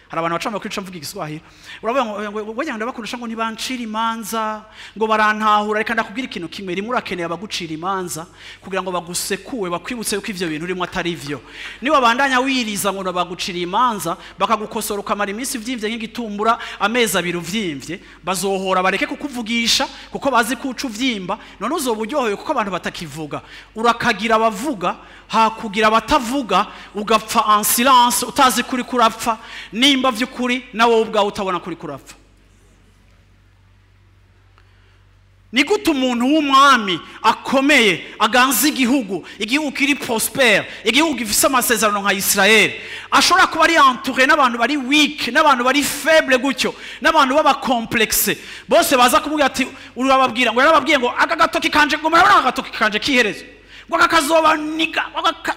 S1: Hari abantu baca kwica, mvuga Igiswahili, uravuga ngo wajya ndabakundisha, ngo ntibancira imanza, ngo barantahura. Reka ndakubwira ikintu kimwe: rimwe urakeneye abagucira imanza kugira ngo bagusekuwe, bakwibutse yuko ivyo bintu urimo atari vyo. Niba bandanya wiriza ngo bagucira imanza, bakagukosora, ukamara iminsi vyimvye nk'igitumbura, amezi 2 uvyimvye, bazohora bareke kukuvugisha kuko bazi ko uca uvyimba. None uzoba uryohewe kuko abantu batakivuga? Urakagira abavuga hakugira abatavuga, ugapfa en silence, utazi kuri kurapfa, nimba vy'ukuri nawe ubwawe utabona kuri kurapfa. Ni gute umuntu w'umwami akomeye aganza igihugu, igihugu kiri prospère, igihugu gifise amasezerano nka Israel, ashobora kuba ari entouré n'abantu bari weak, n'abantu bari faible gutyo, n'abantu baba complexe bose baza kumubwira ati urababwira ngo yarababwiye ngo aka gatoki kanje, ngo murabona aka gatoki kanje kiherezo, ngo aka kazoba niga aka.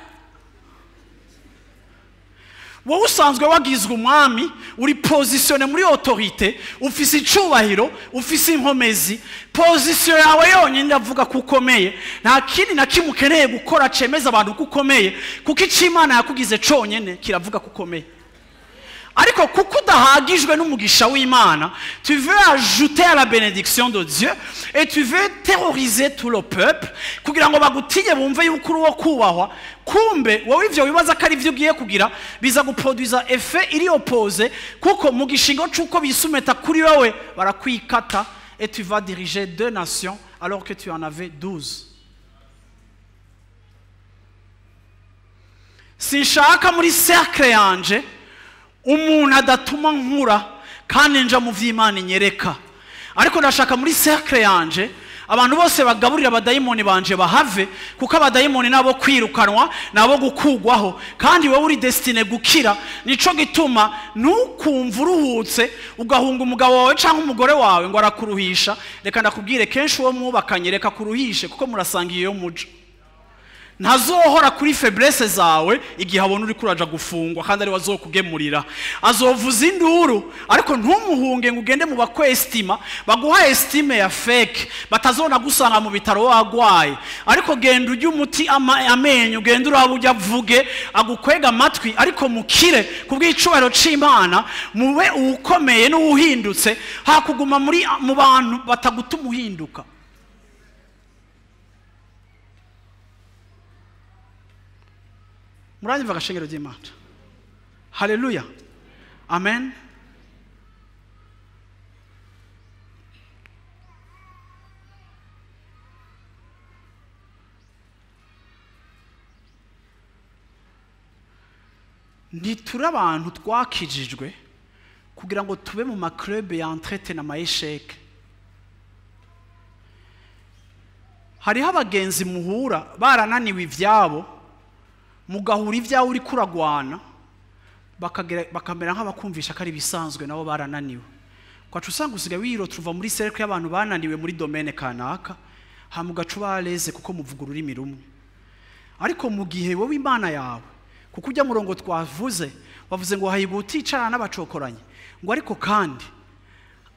S1: Wowe usanzwe wagizwe umwami, uri positionné muri autorité, ufise icubahiro, ufise inkomezi. Position yawe yonyine ndavuga ko ukomeye. Nta kindi na kimwe ukeneye gukora cemeza abantu ko ukomeye, kuko icyo Imana yakugize conyene kiravuga ko ukomeye. Ariko kuko udahagijwe n'umugisha w'Imana, tu veux ajouter à la bénédiction de Dieu et tu veux terroriser tout le peuple kugira ngo bagutinye, bumve yuko uri uwo kubahwa. Kumbe wowe ivyo wibaza ko ari ivyo ugiye kugira biza guproduza effet iri opposé, kuko mu gishingo c'uko bisumeta kuri wowe barakwikata, et tu vas diriger deux nations alors que tu en avais 12. Sinshaka muri cercle yanje umuntu adatuma nkura kandi nja mu vy'Imana inyereka, ariko ndashaka muri cercle yanje abantu bose bagaburira abadayimoni banje bahave, kuko abadayimoni nabo kwirukanwa, nabo gukugwaho, kandi wowe uri destiné gukira. Nico gituma ntukumva uruhutse ugahunga umugabo wawe cyangwa umugore wawe ngo arakuruhisha. Reka ndakubwire, kenshi uwo mwubakanye reka kuruhishe, kuko murasanga iyo mujo ntazohora kuri faiblesse zawe. Igihe abona uri kuraja gufungwa kandi ari wazokugemurira, azovuza induru. Ariko ntumuhunge ngo ugende mu bakwestima, baguha estime ya fake, batazona gusanga mu bitaro wagwaye. Ariko genda ujye umuti amenyo, ugenda uraba ujya avuge agukwega amatwi, ariko mukire kubw'icubahiro c'Imana, mube uwukomeye n'uwuhindutse, hakuguma muri mu bantu batagutuma uhinduka. Muranyumva, agashengero ry'Imana? Haleluya, amen. Ntituri abantu twakijijwe kugira ngo tube mu ma club ya entrete na ma échec. Hariho abagenzi muhura barananiwe ivyabo, mugahura ibyawe uri kuragwana, bakamera nk'abakumvisha ko ari ibisanzwe, nabo barananiwe. Kwaca usanga usigaye wirotuva muri cercle y'abantu bananiwe muri domaine kanaka, hama ugaca uba à l'aise kuko muvuga ururimi rumwe. Ariko mu gihe wowe Imana yawe, kuko ujya murongo twavuze, wavuze ngo hahirwa uticarana n'abacokoranye, ngo ariko kandi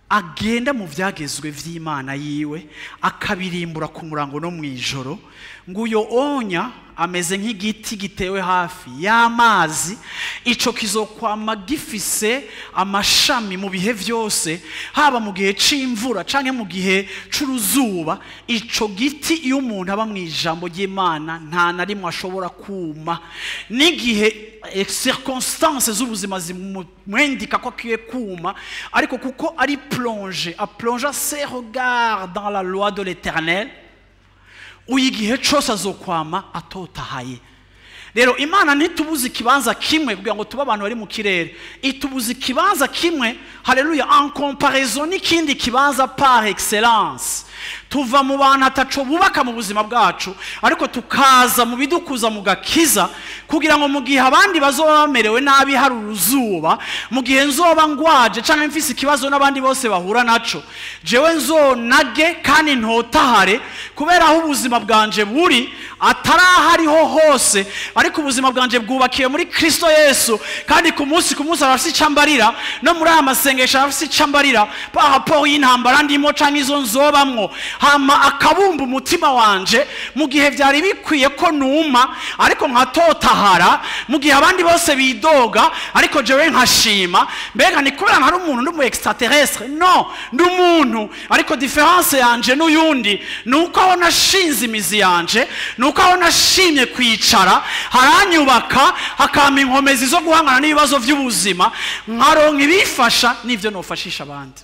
S1: agenda mu byagezwe vy'Imana yiwe, akabirimbura ku murango no mu ijoro, ngo uyo onya ameze nk'igiti gitewe hafi y'amazi, ico kizokwama gifise amashami mu bihe vyose, haba mu gihe c'imvura canke mu gihe c'uruzuba. Ico giti, iyo umuntu aba mu ijambo ry'Imana, nta na rimwe ashobora kuma. N'igihe circonstances z'ubuzima zimwendika ko akwiye kuma, ariko kuko ari plongé, aplonge ses regards dans la loi de l'Éternel, uyu igihe cose azokwama atotahaye. Rero Imana ntitubuze ikibanza kimwe kugira ngo tube abantu bari mu kirere, itubuze ikibanza kimwe, haleluya, en comparaison n'ikindi kibanza par excellence. Tuva mu bantu ataco bubaka mu buzima bwacu, ariko tukaza mu bidukuza mu gakiza. Kugira ngo mu gihe abandi bazoba bamerewe nabi hari uruzuba, mu gihe nzoba ngwaje canke mfise ikibazo n'abandi bose bahura naco, jewe nzonage kandi ntotahare, kubera aho ubuzima bwanje buri atarahariho hose, ariko ubuzima bwanje bwubakiye muri Kristo Yesu, kandi ku munsi arafise icambarira, no muri aya masengesho arafise icambarira par rapport y'intambara ndimo canke izo nzobamwo. Hama akabumba umutima wanje mu gihe vyari bikwiye ko numa, ariko nkatotahara, mu gihe abandi bose bidoga ariko jewe nkashima. Mbega ni kubera nkari umuntu ndi extraterrestre? No, ndi umuntu, ariko différence yanje n'uyundi nuko aho nashinze imizi yanje, nuko aho nashimye kwicara haranyubaka, hakampa inkomezi zo guhangana n'ibibazo by'ubuzima, nkaronka ibifasha n'ivyo nofashisha abandi.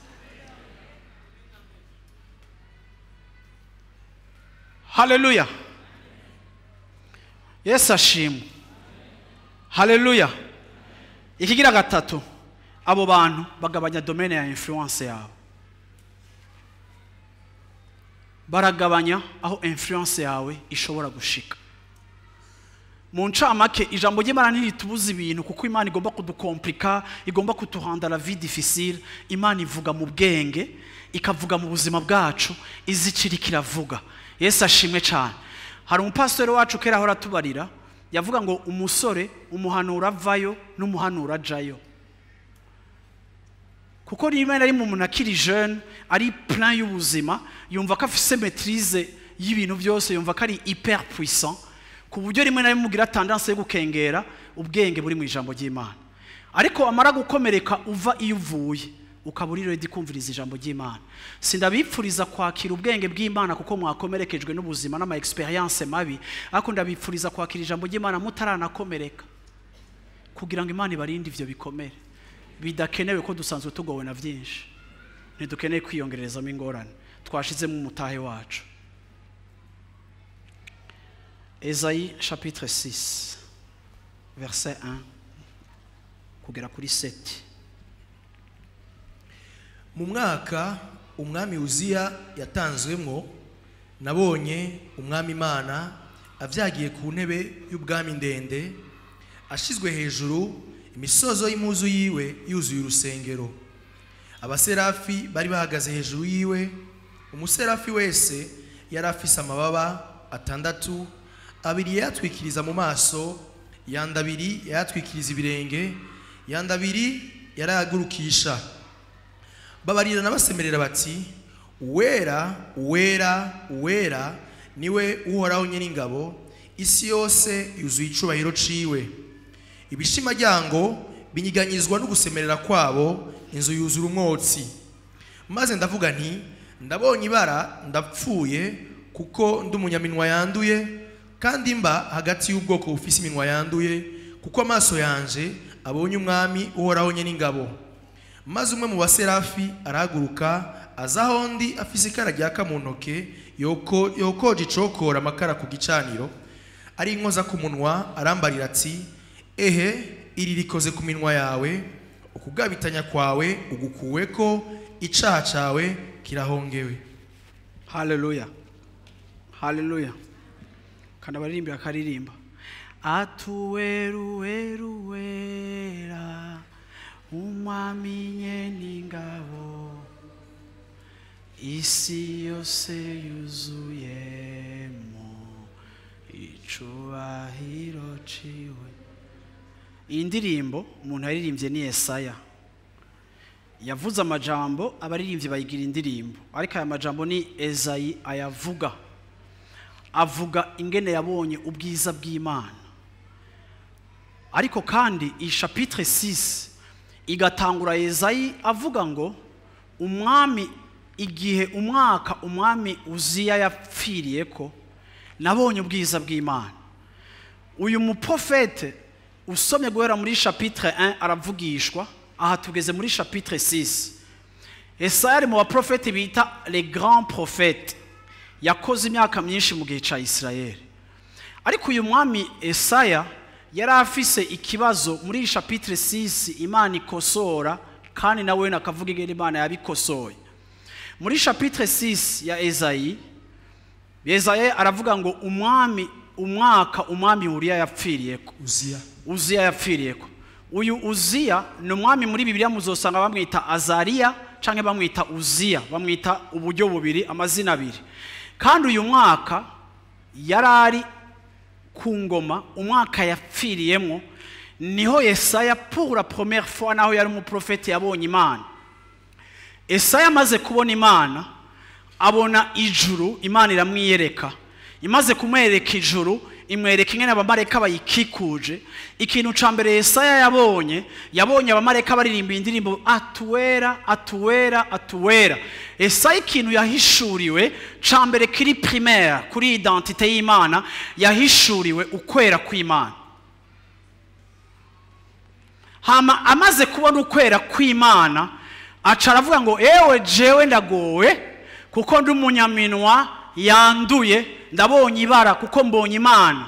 S1: Haleluya. Yesu ashimwe. Haleluya. Ikigira gatatu, abo bantu bagabanya domaine ya influence yabo. Baragabanya aho influence yawe ishobora gushika. Mu ncamake, ijambo ry'Imana ntiritubuza ibintu, kuko Imana igomba kudukomplika, igomba kutuhanda la vie difficile. Imana ivuga mu bwenge, ikavuga mu buzima bwacu, izicirika iravuga. Yesu ashimwe cyane. Hari umupasiteri wacu kera ahora atubarira, yavuga ngo umusore umuhanura avayo n'umuhanura ajayo. Kuko rimwe na rimwe umuntu akiri jeune ari plein y'ubuzima, yumva ko afise maîtrise y'ibintu byose, yumva ko ari hyper puissant, ku buryo rimwe na rimwe ugira tendance yo gukengera ubwenge buri mu ijambo ry'Imana. Ariko amara gukomereka uva iyo uvuye, ukaba uri ready kumviriza ijambo ry'Imana. Sindabipfuriza kwakira ubwenge bw'Imana kuko mwakomerekejwe n'ubuzima n'ama experience mabi, ariko ndabipfuriza kwakira ijambo ry'Imana mutaranakomereka, kugira ngo Imana ibarinde ivyo bikomere bidakenewe, ko dusanzwe tugowe na byinshi, ntidukeneye kwiyongerezamo ingorane twashizemo umutahe wacu. Esaïe chapitre 6 verset 1 kugera kuri 7.
S2: Mu mwaka umwami Uziya yatanzwemwo, nabonye umwami Imana avyagiye ku ntebe y'ubwami ndende, ashizwe hejuru, imisozo y'impuzu yiwe yuzuye urusengero. Abaserafi bari bahagaze hejuru yiwe, umuserafi wese yari afise amababa atandatu, abiri yayatwikiriza mu maso, yandi abiri yayatwikiriza ibirenge, yandi abiri yarayagurukisha. Babarira n'abasemerera bati: Uwera, uwera, uwera niwe Uhoraho nyen'ingabo, isi yose yuzuye icubahiro ciwe. Ibishimajyango binyiganyizwa no gusemerera kwabo, inzu yuzura umwotsi. Maze ndavuga nti: ndabonye ibara, ndapfuye, kuko ndi umunyaminwa yanduye, kandi mba hagati y'ubwoko bufise iminwa yanduye, kuko amaso yanje abonye umwami Uhoraho nyen'ingabo. Maze umwe mu baserafi arahaguruka aza aho ndi, afise ikara ryaka mu ntoke, yokoje icokora amakara ku gicaniro, ari inkoza ku munwa, arambarira ati: ehe, iri rikoze ku minwa yawe, ukugabitanya kwawe ugukuweko, icaha cawe kirahongewe.
S1: Haleluya. Haleluya. Kandi abaririmbira akaririmba atuweruweruwera umwami nyen'ingabo, isi yose yuzuyemo icubahiro ciwe. Iyi ndirimbo umuntu yaririmbye ni Yesaya. Yavuze amajambo abaririmbyi bayigira indirimbo, ariko aya majambo ni Esayi ayavuga. Avuga ingene yabonye ubwiza bw'Imana. Ariko kandi iyi chapitre 6 igatangura Esayi avuga ngo umwami, igihe umwaka umwami Uziya yapfiriye ko nabonye ubwiza bw'Imana. Uyu muprofete usomye guhera muri chapitre 1 aravugishwa, aha tugeze muri chapitre 6. Esaya ari mu baprofete bita les grands prophètes, yakoze imyaka myinshi mu gihe ca Israel. Ariko uyu mwami Esaya yari afise ikibazo muri chapitre 6 Imana ikosora, kandi nawe nakavuga ingene Imana yabikosoye. Muri chapitre 6 ya Esayi, Yesaya aravuga ngo umwami Umwaka umwami Uriya yapfiriyeko,
S2: Uziya.
S1: Uziya yapfiriyeko. Uyu Uziya ni umwami muri Bibiliya muzosanga bamwita Azariya canke bamwita Uziya, bamwita uburyo bubiri, amazina abiri. Kandi uyu mwaka yarari ku ngoma, umwaka yapfiriyemo niho Yesaya pour la première fois, naho yari umuprofeti, yabonye Imana. Esaya amaze kubona Imana, abona ijuru, Imana iramwiyereka. Imaze kumwereka ijuru, imwereka ingene abamarayika bayikikuje. Ikintu ca mbere Yesaya yabonye, yabonye abamarayika baririmba indirimbo: "Atuwera, atuwera, atuwera." Esaya ikintu yahishuriwe ca mbere kiri primaire kuri identité y'Imana, yahishuriwe ukwera kw'Imana. Hama amaze kubona ukwera kw'Imana, aca aravuga ngo: "Ewe jewe, ndagowe, kuko ndi umunyaminwa yanduye, ndabonye ibara kuko mbonye Imana."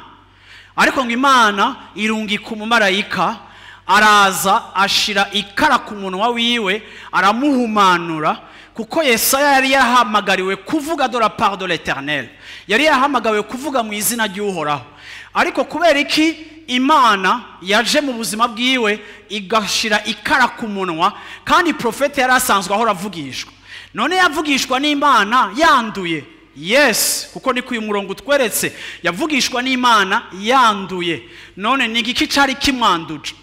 S1: Ariko ngo Imana irungika umumarayika, araza ashira ikara ku munwa wiwe, aramuhumanura, kuko Yesaya yari yahamagariwe kuvuga de la part de l'Éternel, yari yahamagariwe kuvuga mu izina ry'Uhoraho. Ariko kubera iki Imana yaje mu buzima bwiwe igashira ikara ku munwa, kandi profete yari asanzwe ahora avugishwa? None yavugishwa n'Imana yanduye? Yes, kuko niko uyu murongo utweretse, yavugishwa n'Imana yanduye. None ni igiki cari kimwanduje?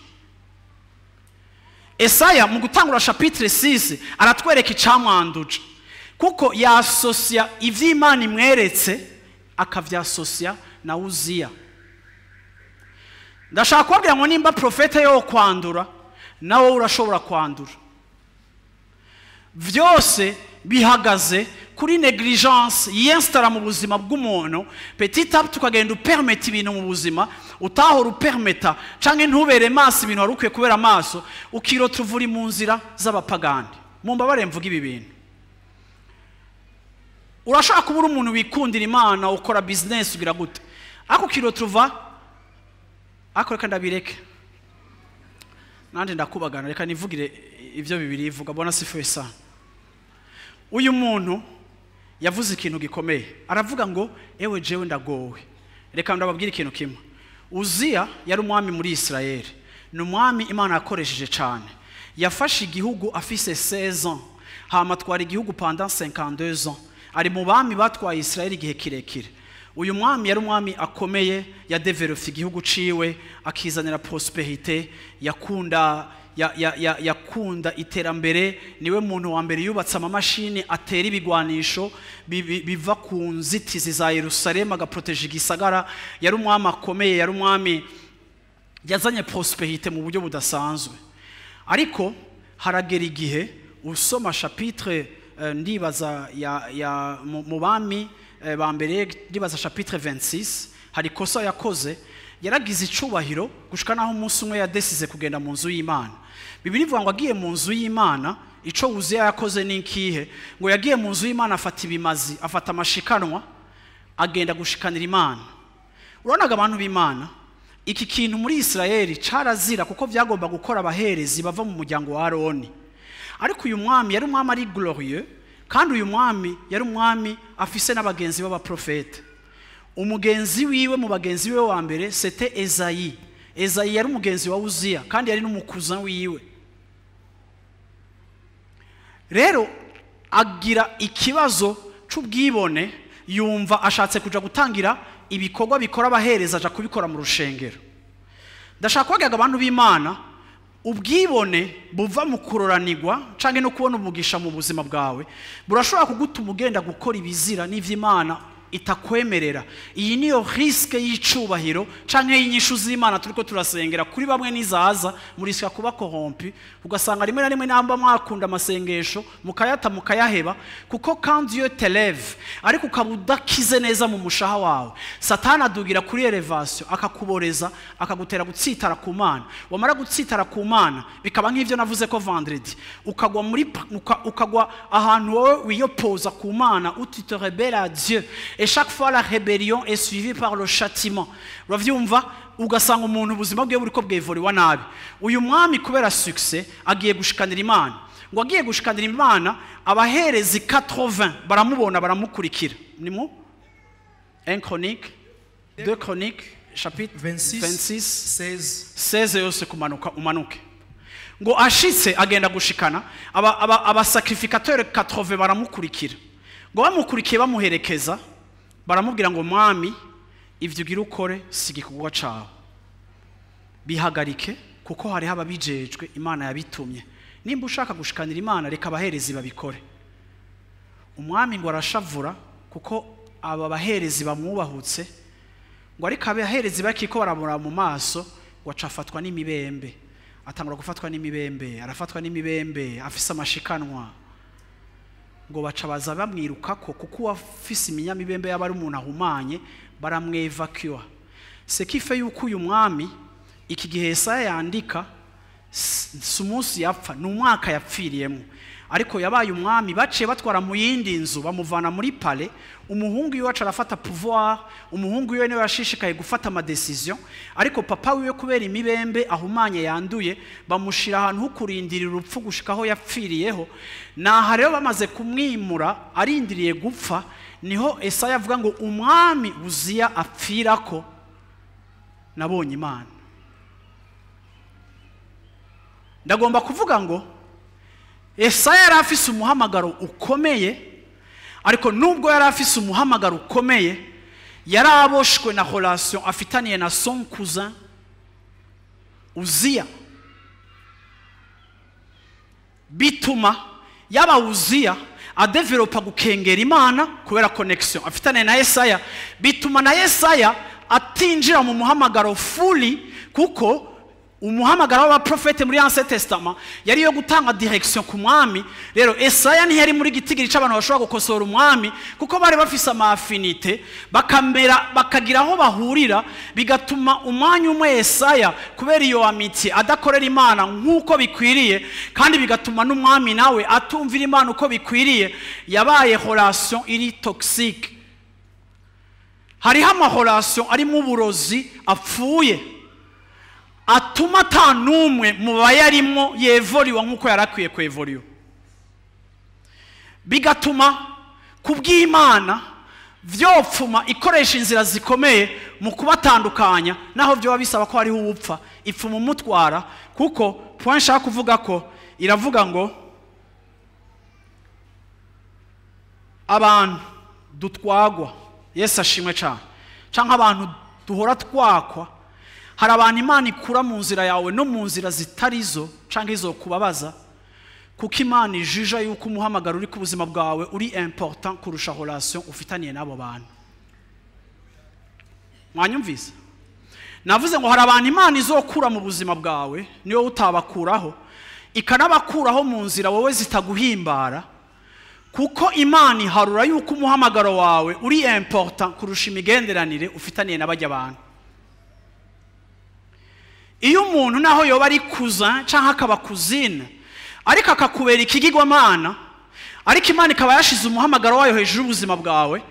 S1: Esaya mu gutangura chapitre 6 aratwereka icamwanduje, kuko yasosia ivy'Imana imweretse akavyasosiya na Uziya. Ndashaka kubabwira ngo nimba profete yo kwandura, nawe urashobora kwandura. Vyose bihagaze kuri négligence yinstara mu buzima bw'umuntu. Petit à petit ukagenda upermeta ibintu mu buzima utahora upermeta, canke ntubere maso ibintu wari ukwiye kubera amaso, ukirota uri mu nzira z'abapagani. Mumbabare mvuga ibi bintu. Urashobora kuba uri umuntu wikundira Imana, ukora business, ugira gute, ariko ukirota uva. Ariko reka ndabireke, nanjye ndakubagana, reka nivugire ibyo bibiri ivuga. Bwana asifiwe sana. Uyu muntu yavuze ikintu gikomeye, aravuga ngo: "Ewe jewe, ndagowe." Reka ndababwire ikintu kimwe. Uziya yari umwami muri Isirayeli, ni umwami Imana yakoresheje cyane. Yafashe igihugu afise 16 ans, hama atwara igihugu pendant 52 ans. Ari mu bami batwaye Isirayeli igihe kirekire. Uyu mwami yari umwami akomeye, yadevelope igihugu ciwe, akizanira prospérité, yakunda ya, ya, ya, yakunda iterambere. Niwe muntu wa mbere yubatse amamashini atera ibigwanisho biva ku nzitizi za Yerusalemu, agaproteje igisagara. Yari umwami akomeye, yari umwami yazanye prospérité mu buryo budasanzwe. Ariko haragera igihe, usoma chapitre ndibaza ya mu Bami ba Mbere, ndibaza chapitre 26, hari ikosa yakoze. Yaragize icubahiro gushika naho umunsi umwe yadesize kugenda mu nzu y'Imana. Bibiliya ivuga ngo agiye mu nzu y'Imana, ico Uziya yakoze ni ikihe? Ngo yagiye mu nzu y'Imana, afata ibimazi, afata amashikanwa, agenda gushikanira Imana. Urabonaga, abantu b'Imana, iki kintu muri Isirayeli carazira, kuko byagomba gukora abaherezi bava mu muryango wa Aroni. Ariko uyu mwami yari umwami ari glorieux, kandi uyu mwami yari umwami afise n'abagenzi b'abaprofete. Umugenzi wiwe, mu bagenzi wiwe wa mbere, c'était Ezayi. Ezayi yari umugenzi wa Uziya, kandi yari n'umukuza wiwe. Rero agira ikibazo c'ubwibone, yumva ashatse kuja gutangira ibikorwa bikora abahereza, aja kubikora mu rushengero. Ndashaka kubabwira abantu b'Imana, ubwibone buva mu kuroranirwa canke no kubona umugisha mu buzima bwawe burashobora kugutuma ugenda gukora ibizira n'ivy'Imana itakwemerera. Iyi niyo risque y'icubahiro canke y'inyishu z'Imana turiko turasengera. Kuri bamwe nizaza murisika kuba corrompu, ugasanga rimwe na rimwe namba mwakunda amasengesho mukayata, mukayaheba, kuko quand Dieu t'élève ariko ukaba udakize neza mu mushaha wawe, Satani adugira kuri élévation, akakuboreza, akagutera gutsitara ku Mana. Wamara gutsitara ku Mana, bikaba nk'ivyo navuze ko vendredi, ukagwa muri ukagwa ahantu wowe wiyopoza ku Mana, où tu te rebelles à Dieu, et chaque fois la rébellion est suivie par le châtiment. Uravyumva, ugasanga umuntu ubuzima bwiwe buriko bwevuriwa nabi. Uyu mwami kubera succès agiye gushikanira Imana. Ngo agiye gushikanira Imana, abaherezi 80 baramubona, baramukurikira. Ni mu 1 Chronique. 2 Chroniques chapitre
S2: 26,
S1: 26
S2: 16.
S1: 16 yose kumanuka, umanuke. Ngo ashitse agenda gushikana aba sacrificateur 80 baramukurikira. Ngo bamukurikiye bamuherekeza, baramubwira ngo: "Mwami, ivyo ugira ukore si igikorwa cawe, bihagarike, kuko hariho ababijejwe, Imana yabitumye. Nimba ushaka gushikanira Imana, reka abaherezi babikore." Umwami ngo arashavura kuko aba baherezi bamwubahutse. Ngo ariko abaherezi bakiko baramura mu maso, ngo aca afatwa n'imibembe, atangura gufatwa n'imibembe, arafatwa n'imibembe afise amashikanwa. Ngo baca baza bamwirukako, kuko uwafise iminyamibembe yaba ari umuntu ahumanye, baramwevacuwa. Ce qui fait yuko uyu mwami, iki gihe Yesaya yandika, si umunsi yapfa, ni umwaka yapfiriyemo, ariko yabaye umwami baciye batwara mu yindi nzu, bamuvana muri palais. Umuhungu wiwe aca arafata pouvoir. Umuhungu wiwe niwe yashishikaye gufata ama décisions, ariko papa wiwe, kubera imibembe ahumanye yanduye, bamushira ahantu ho kurindira urupfu gushika aho yapfiriyeho. Naha rero bamaze kumwimura arindiriye gupfa, niho Esaya avuga ngo: "Umwami Uziya apfirako nabonye Imana." Ndagomba kuvuga ngo Esaya yari afise umuhamagaro ukomeye, ariko nubwo yari afise umuhamagaro ukomeye, yari aboshwe na relation afitaniye na son cousin Uziya. Bituma yaba Uziya adevelopa gukengera Imana kubera connexion afitaniye na Yesaya, bituma na Yesaya atinjira mu muhamagaro fully, kuko umuhamagaro w'abaprofete muri Ancien Testament yari yo gutanga direction ku mwami. Rero Esaya ntiyari muri gitigiri c'abantu bashobora gukosora umwami, kuko bari bafise ama affinités, bakamera bakagira aho bahurira, bigatuma umwanya umwe Esaya, kubera iyo amitié, adakorera Imana nk'uko bikwiriye, kandi bigatuma n'umwami nawe atumvira Imana uko bikwiriye. Yabaye relation iri toxique. Hariho ama relations arimo uburozi apfuye, atuma ata n'umwe mu bayarimo yevoriwa nk'uko yari akwiye kwevoriwa, bigatuma ku bw'Imana vyopfuma ikoresha inzira zikomeye mu kubatandukanya, naho vyoba bisaba ko hariho uwupfa, ipfuma umutwara. Kuko point nshaka kuvuga ko iravuga ngo abantu dutwagwa, Yesu ashimwe cyane, canke abantu duhora twakwa. Hari abantu Imana ikura mu nzira yawe no mu nzira zitari zo canke izo kubabaza, kuko Imana ijija yuko umuhamagaro uri ku buzima bwawe uri important kurusha relation ufitaniye n'abo bantu. Mwanyumvise? Navuze ngo hari abantu Imana izokura mu buzima bwawe, niyo utabakuraho, ikanabakuraho mu nzira wowe zitaguhimbara, kuko Imana iharura yuko umuhamagaro wawe uri important kurusha imigenderanire ufitaniye n'abajya abantu. Iyo umuntu, naho yoba ari cousin cyangwa akaba cousine, ariko akakubera ikigirwamana, ariko Imana ikaba yashize umuhamagaro wayo hejuru y'ubuzima bwawe,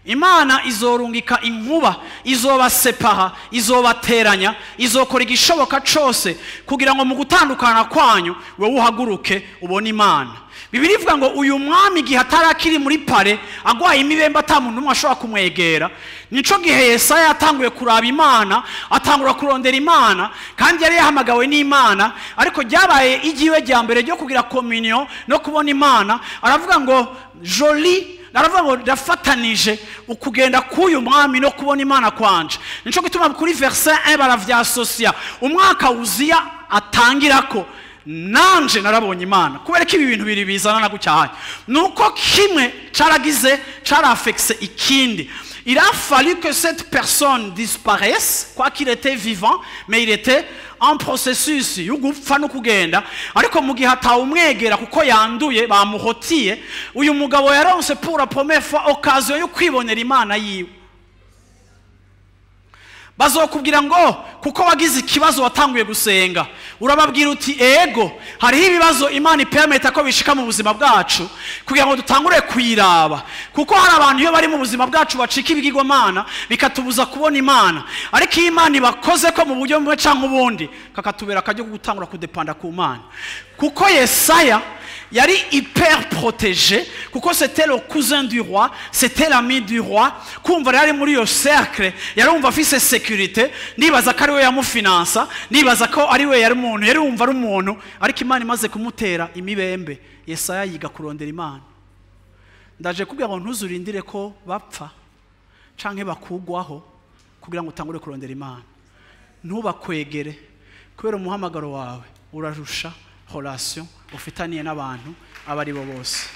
S1: Imana izorungika inkuba, izobasepaha, izobateranya, izokora igishoboka cose kugira ngo mu gutandukana kwanyu wowe uhaguruke ubone Imana. Bibiri ivuga ngo uyu mwami, igihe atarakiri muri palais, agwaye imibembe, ata muntu n'umwe ashobora kumwegera, nico gihe Yesaya yatanguye kuraba Imana, atangura kurondera Imana. Kandi yari yahamagawe n'Imana, ariko ryabaye igiwe rya mbere ryo kugira communion no kubona Imana. Aravuga ngo joli, aravuga ngo ndafatanije ukugenda k'uyu mwami no kubona Imana kwanje. Nico gituma kuri verset 1 baravyasosia: "Umwaka Uziya atangirako nanje narabonye Imana." Kubera ko ibi bintu biri bizana na gucyahanye, nuko kimwe caragize carafekse ikindi. Il a fallu que cette personne disparaisse, quoiqu'il était vivant, mais il était en processus yo gupfa no kugenda. Ariko mu gihe atawumwegera kuko yanduye, bamuhotiye, uyu mugabo yaronse pour la première fois occasion yo kwibonera Imana yiwe. Bazokubwira ngo kuko wagize ikibazo watanguye gusenga. Urababwira uti ego, hariho ibibazo Imana ipermeta ko bishika mu buzima bwacu kugira ngo dutangure kuyiraba. Kuko hari abantu iyo bari mu buzima bwacu bacika ibigirwamana bikatubuza kubona Imana. Ariko iyo Imana ibakoze ko mu buryo bumwe canke ubundi, kakatubera akajyo gutangura kudepanda ku Mana. Kuko Yesaya yari hyper protégé, kuko c'était le cousin du roi, c'était l'ami du roi. Kumva yari muri iyo cercle, yarumva afise sécurité, nibaza ko ari we yamufinansa, nibaza ko ari we yari umuntu, yari wumva ari umuntu. Ariko Imana imaze kumutera imibembe, Yesaya yiga kurondera Imana. Ndaje kubwira ngo ntuzurindire ko bapfa canke bakugwaho kugira ngo utangure kurondera Imana. Ntubakwegere, kubera umuhamagaro wawe urarusha relation ufitaniye n'abantu abari bo bose.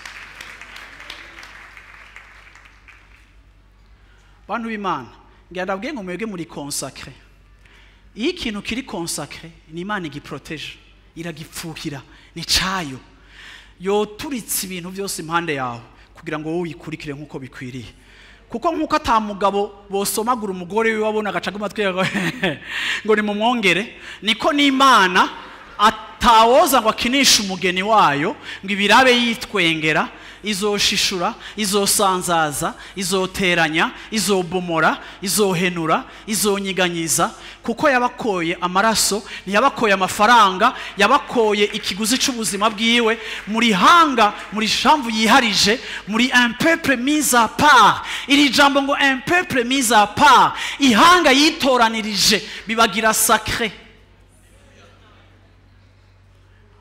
S1: Bantu b'Imana, ngira ndabwiye ngo mwebwe muri consacré. Iyo ikintu kiri consacré, ni Imana igiprotege, iragipfukira, ni cayo. Yoturitse ibintu byose impande yawe kugira ngo wowe uyikurikire nkuko bikwiriye. Kuko nkuko atamugabo bosomagura umugore wiwe abona agaca amatwi ngo ni mumwongere, niko n'Imana atawoza ngo akinishe umugeni wayo ngo ibirabe yitwengera. Izoshishura, izosanzaza, izoteranya, izobomora, izohenura, izonyiganyiza. Kuko yabakoye amaraso, ntiyabakoye amafaranga, yabakoye ikiguzi c'ubuzima bwiwe. Muri hanga, muri shamvu yiharije, muri un peuple mis à part. Iri jambo ngo un peuple mis à part, ihanga yitoranirije, bibagira sacré.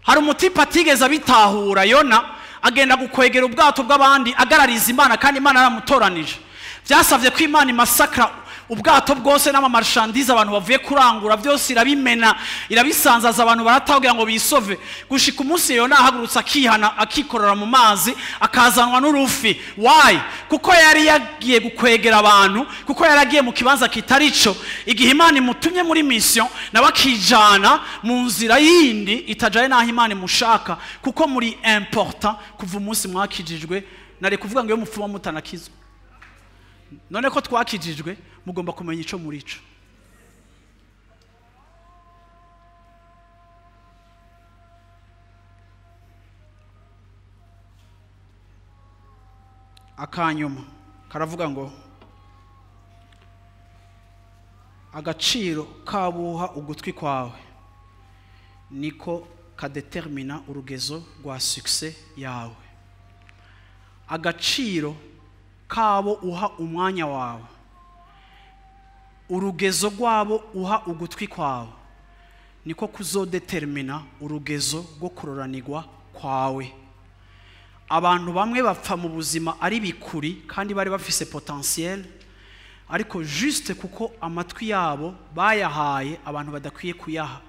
S1: Hari umutipe atigeze abitahura, Yona agenda gukwegera ubwato bw'abandi agarariza Imana, kandi Imana yaramutoranije. Byasavye ko Imana imasakra ubwato bwose n'amamarchandise abantu bavuye kurangura byose irabimena, irabisanzaza, abantu baratagira ngo bisove. Gushika umunsi Yona ahagurutse akihana, akikorora mu mazi, akazanwa n'urufi. Why? Kuko yari yagiye gukwegera abantu, kuko yaragiye mu kibanza kitarico. Igihe Imana imutumye muri mission, nawe akijana mu nzira yindi itajaye naho Imana imushaka. Kuko muri important kuva umunsi mwakijijwe, nare kuvuga ngo iyo mupfuma mutanakizwa. None ko twakijijwe, mugomba kumenya ico muri ico. Akanyuma karavuga ngo agaciro kabuha ugutwi kwawe niko kadetermina urugezo rwa succès yawe. Agaciro kabo uha umwanya wawe, urugezo rwabo uha ugutwi kwawe, niko kuzodetermina urugezo rwo kuroranirwa kwawe. Abantu bamwe bapfa mu buzima ari bikuri kandi bari bafise potentiel, ariko juste kuko amatwi yabo bayahaye abantu badakwiye kuyaha.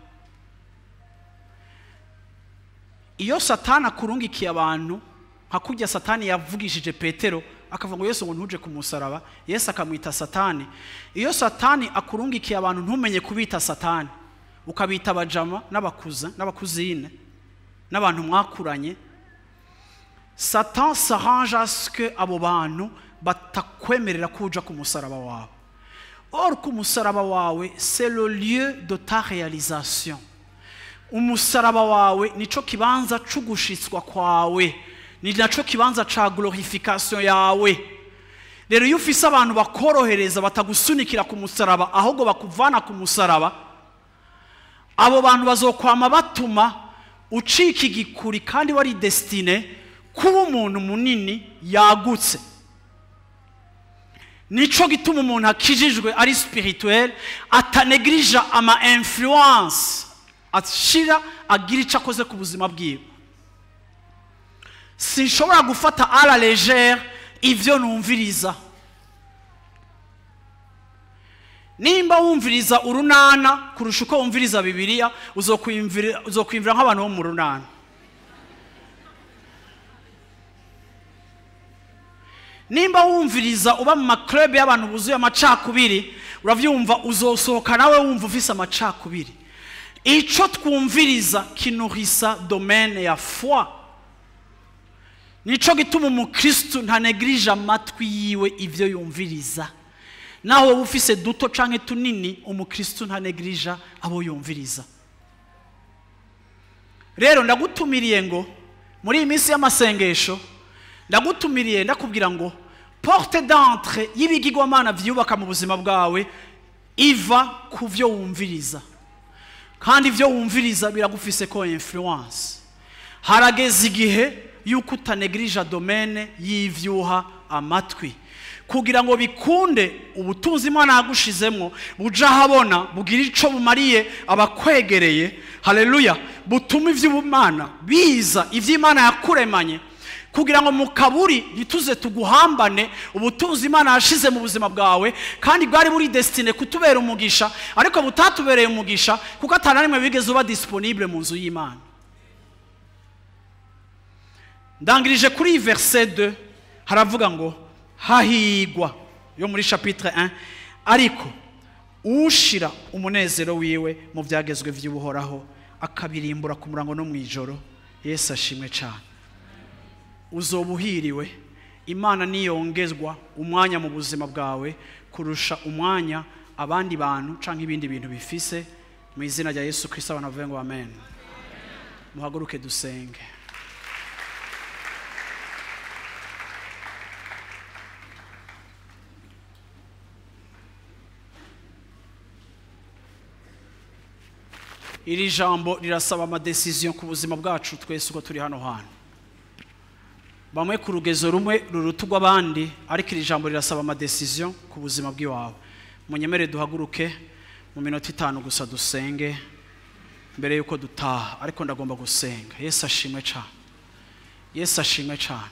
S1: Iyo Satani akurungikiye abantu, nka kurya Satani yavugishije Petero akavuga ngo Yesu ngo ntuje ku musaraba, Yesu akamwita Satani. Iyo Satani akurungikiye abantu ntumenye kubita Satani, ukabita abajama n'abakuza n'abakuzine n'abantu mwakuranye, Satan s'arrange à ce que abo bantu batakwemerera kuja ku musaraba wawe. Or ku musaraba wawe c'est le lieu de ta réalisation. Umusaraba wawe nico kibanza c'ugushitswa kwawe, ni naco kibanza ca glorification yawe. Rero iyo ufise abantu bakorohereza batagusunikira ku musaraba, ahubwo bakuvana ku musaraba, abo bantu bazokwama batuma ucika igikuri kandi wari destiné kuba umuntu munini yagutse. Nico gituma umuntu akijijwe ari spirituel atanegrija ama influence ashira agira ico akoze ku buzima bwiwe. Sinshobora gufata à la légère ivyo numviriza. Nimba wumviriza urunana kurusha uko wumviriza Bibiliya, uzokwimvira nk'abantu bo mu runana. Nimba wumviriza uba mu maklub y'abantu buzuye amacakubiri, uravyumva uzosohoka nawe wumva ufise amacakubiri. Ico twumviriza kinuhisa domaine ya foi. Nico gituma umukristo ntanegrija amatwi yiwe ivyo yumviriza. Naho wowe ufise duto canke tunini, umukristo ntanegrija abo yumviriza. Rero ndagutumiriye ngo muri iyi minsi y'amasengesho, ndagutumiriye ndakubwira ngo porte d'entrée y'ibigirwamana vyubaka mu buzima bwawe iva ku vyo wumviriza, kandi ivyo wumviriza biragufise ko influence. Harageze igihe yuko utanegrija domaine y'ivyuha amatwi, kugira ngo bikunde ubutunzi Imana yagushizemwo buja habona, bugira ico bumariye abakwegereye. Haleluya! Butuma ivy'ubumana biza, ivy'Imana yakuremanye, kugira ngo mu kaburi ntituze tuguhambane ubutunzi Imana yashize mu buzima bwawe, kandi bwari buri destine kutubera umugisha, ariko butatubereye umugisha kuko atana rimwe bigeze uba disponible mu nzu y'Imana. Ndangirije kuri verset 2, haravuga ngo hahigwa yo muri chapitre 1, ariko ushira umunezero wiwe mu byagezwe vy'ubuhoraho, akabirimbura ku murango no mwijoro. Yesu ashimwe cyane. Uzobuhiriwe Imana niyongezwa umwanya mu buzima bwawe kurusha umwanya abandi bantu canke ibindi bintu bifise. Mu izina rya Yesu Kristo abantu bavuge ngo amen. Muhaguruke dusenge. Iri jambo rirasaba ama decision ku buzima bwacu twese uko turi hano hantu, bamwe ku rugezo rumwe rurutugwa abandi, ariko iri jambo rirasaba ama decision ku buzima bw'iwawe. Munyemere duhaguruke mu minota 5 gusa dusenge mbere yuko dutaha, ariko ndagomba gusenga. Yesu ashimwe cyane. Yesu ashimwe cyane.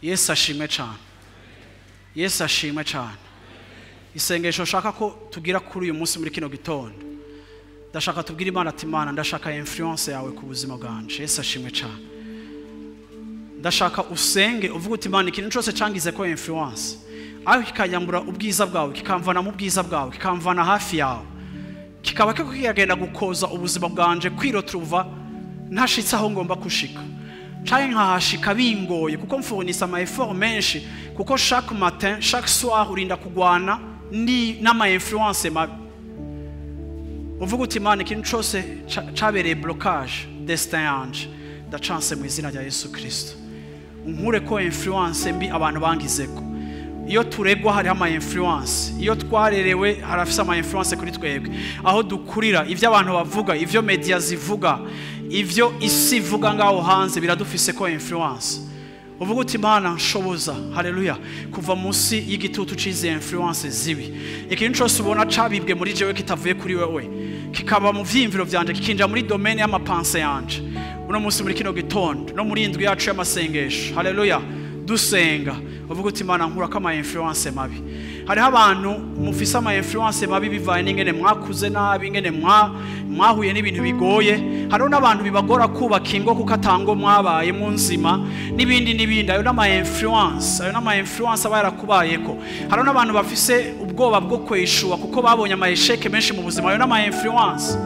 S1: Yesu ashimwe cyane. Yesu ashimwe cyane. Isengesho shaka ko tugira kuri uyu munsi muri kino gitondo, ndashaka tubwire Imana ati Imana, ndashaka influence yawe ku buzima bwanje. Yesu ashimwe cyane. Ndashaka usenge uvuga uti Imana, ikintu cyose cangize ko influence, aho kikanyambura ubwiza bwawe, kikamvana mu bwiza bwawe, kikamvana hafi yawe, kikaba kiko kigenda gukoza ubuzima bwanje kwirotruva ntashitse aho ngomba kushika, canke nkahashika bingoye, kuko mfurnisa ama effort menshi, kuko chaque matin chaque soir urinda kugwana ni n'ama influence mabi. Uvuga uti Imana, ikintu cyose cabereye blocage destin yanje, ndacance mu izina rya Yesu Kristo, unkure ko influence mbi abantu bangizeko. Iyo turegwa hariho ama influence, iyo twarerewe harafise ama influence kuri twebwe, aho dukurira, ivyo abantu bavuga, ivyo media zivuga, ivyo isi ivuga ngaho hanze biradufise ko influence. Uvuga uti Imana nshoboza, haleluya, kuva munsi y'igitutu cize influence zibi. Ikintu cyose ubona cabibwe muri jewe kitavuye kuri wewe, kikaba mu vyimviro vyanje, kikinja muri domaine y'amapense yanje. Uno munsi muri kino gitondo no muri indwi yacu y'amasengesho, haleluya, dusenga uvuga uti Imana nkura ko ama influence mabi. Hariho abantu mufise ama influence mabi bivaye n'ingene mwakuze nabi, ingene mwahuye n'ibintu bigoye. Hariho n'abantu bibagora kubaka ingo kuko atango mwabaye mu nzima n'ibindi n'ibindi. Ayo n'ama influence, ayo n'ama influence aba yarakubayeko. Hariho n'abantu bafise ubwoba bwo kweshuwa kuko babonye ama échec menshi mu buzima. Ayo n'ama influence.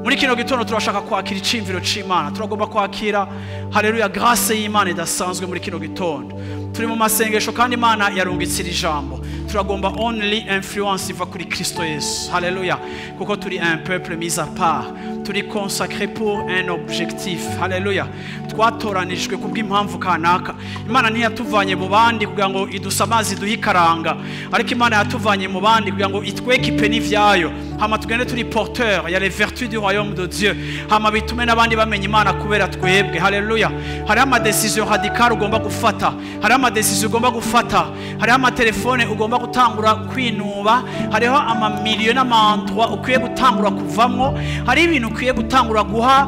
S1: Muri kino gitondo turashaka kwakira icimviro c'Imana, turagomba kwakira, haleluya, grâce y'Imana idasanzwe muri kino gitondo. Turi mu masengesho kandi Imana yarungitse iri jambo. Turagomba only influence iva kuri Kristo Yesu. Haleluya, kuko turi un peuple mis à part, turi consacré pour un objectif. Haleluya, twatoranijwe kubw'impamvu kanaka. Imana ntiyatuvanye mu bandi kugira ngo idusamaze iduhe ikaranga, ariko Imana yatuvanye mu bandi kugira ngo itwekipe n'ivyayo, hama tugende turi porteur ya les vertus du royaume de Dieu, hama bitume n'abandi bamenya Imana kubera twebwe. Haleluya, hariho ama decision radicale ugomba gufata, hariho ama decision ugomba gufata, hariho ama telefone ugomba gutangura kwinuba, hariho ama million n'ama endroit ukwiye gutangura kuvamwo, hari ibintu ukwiye gutangura guha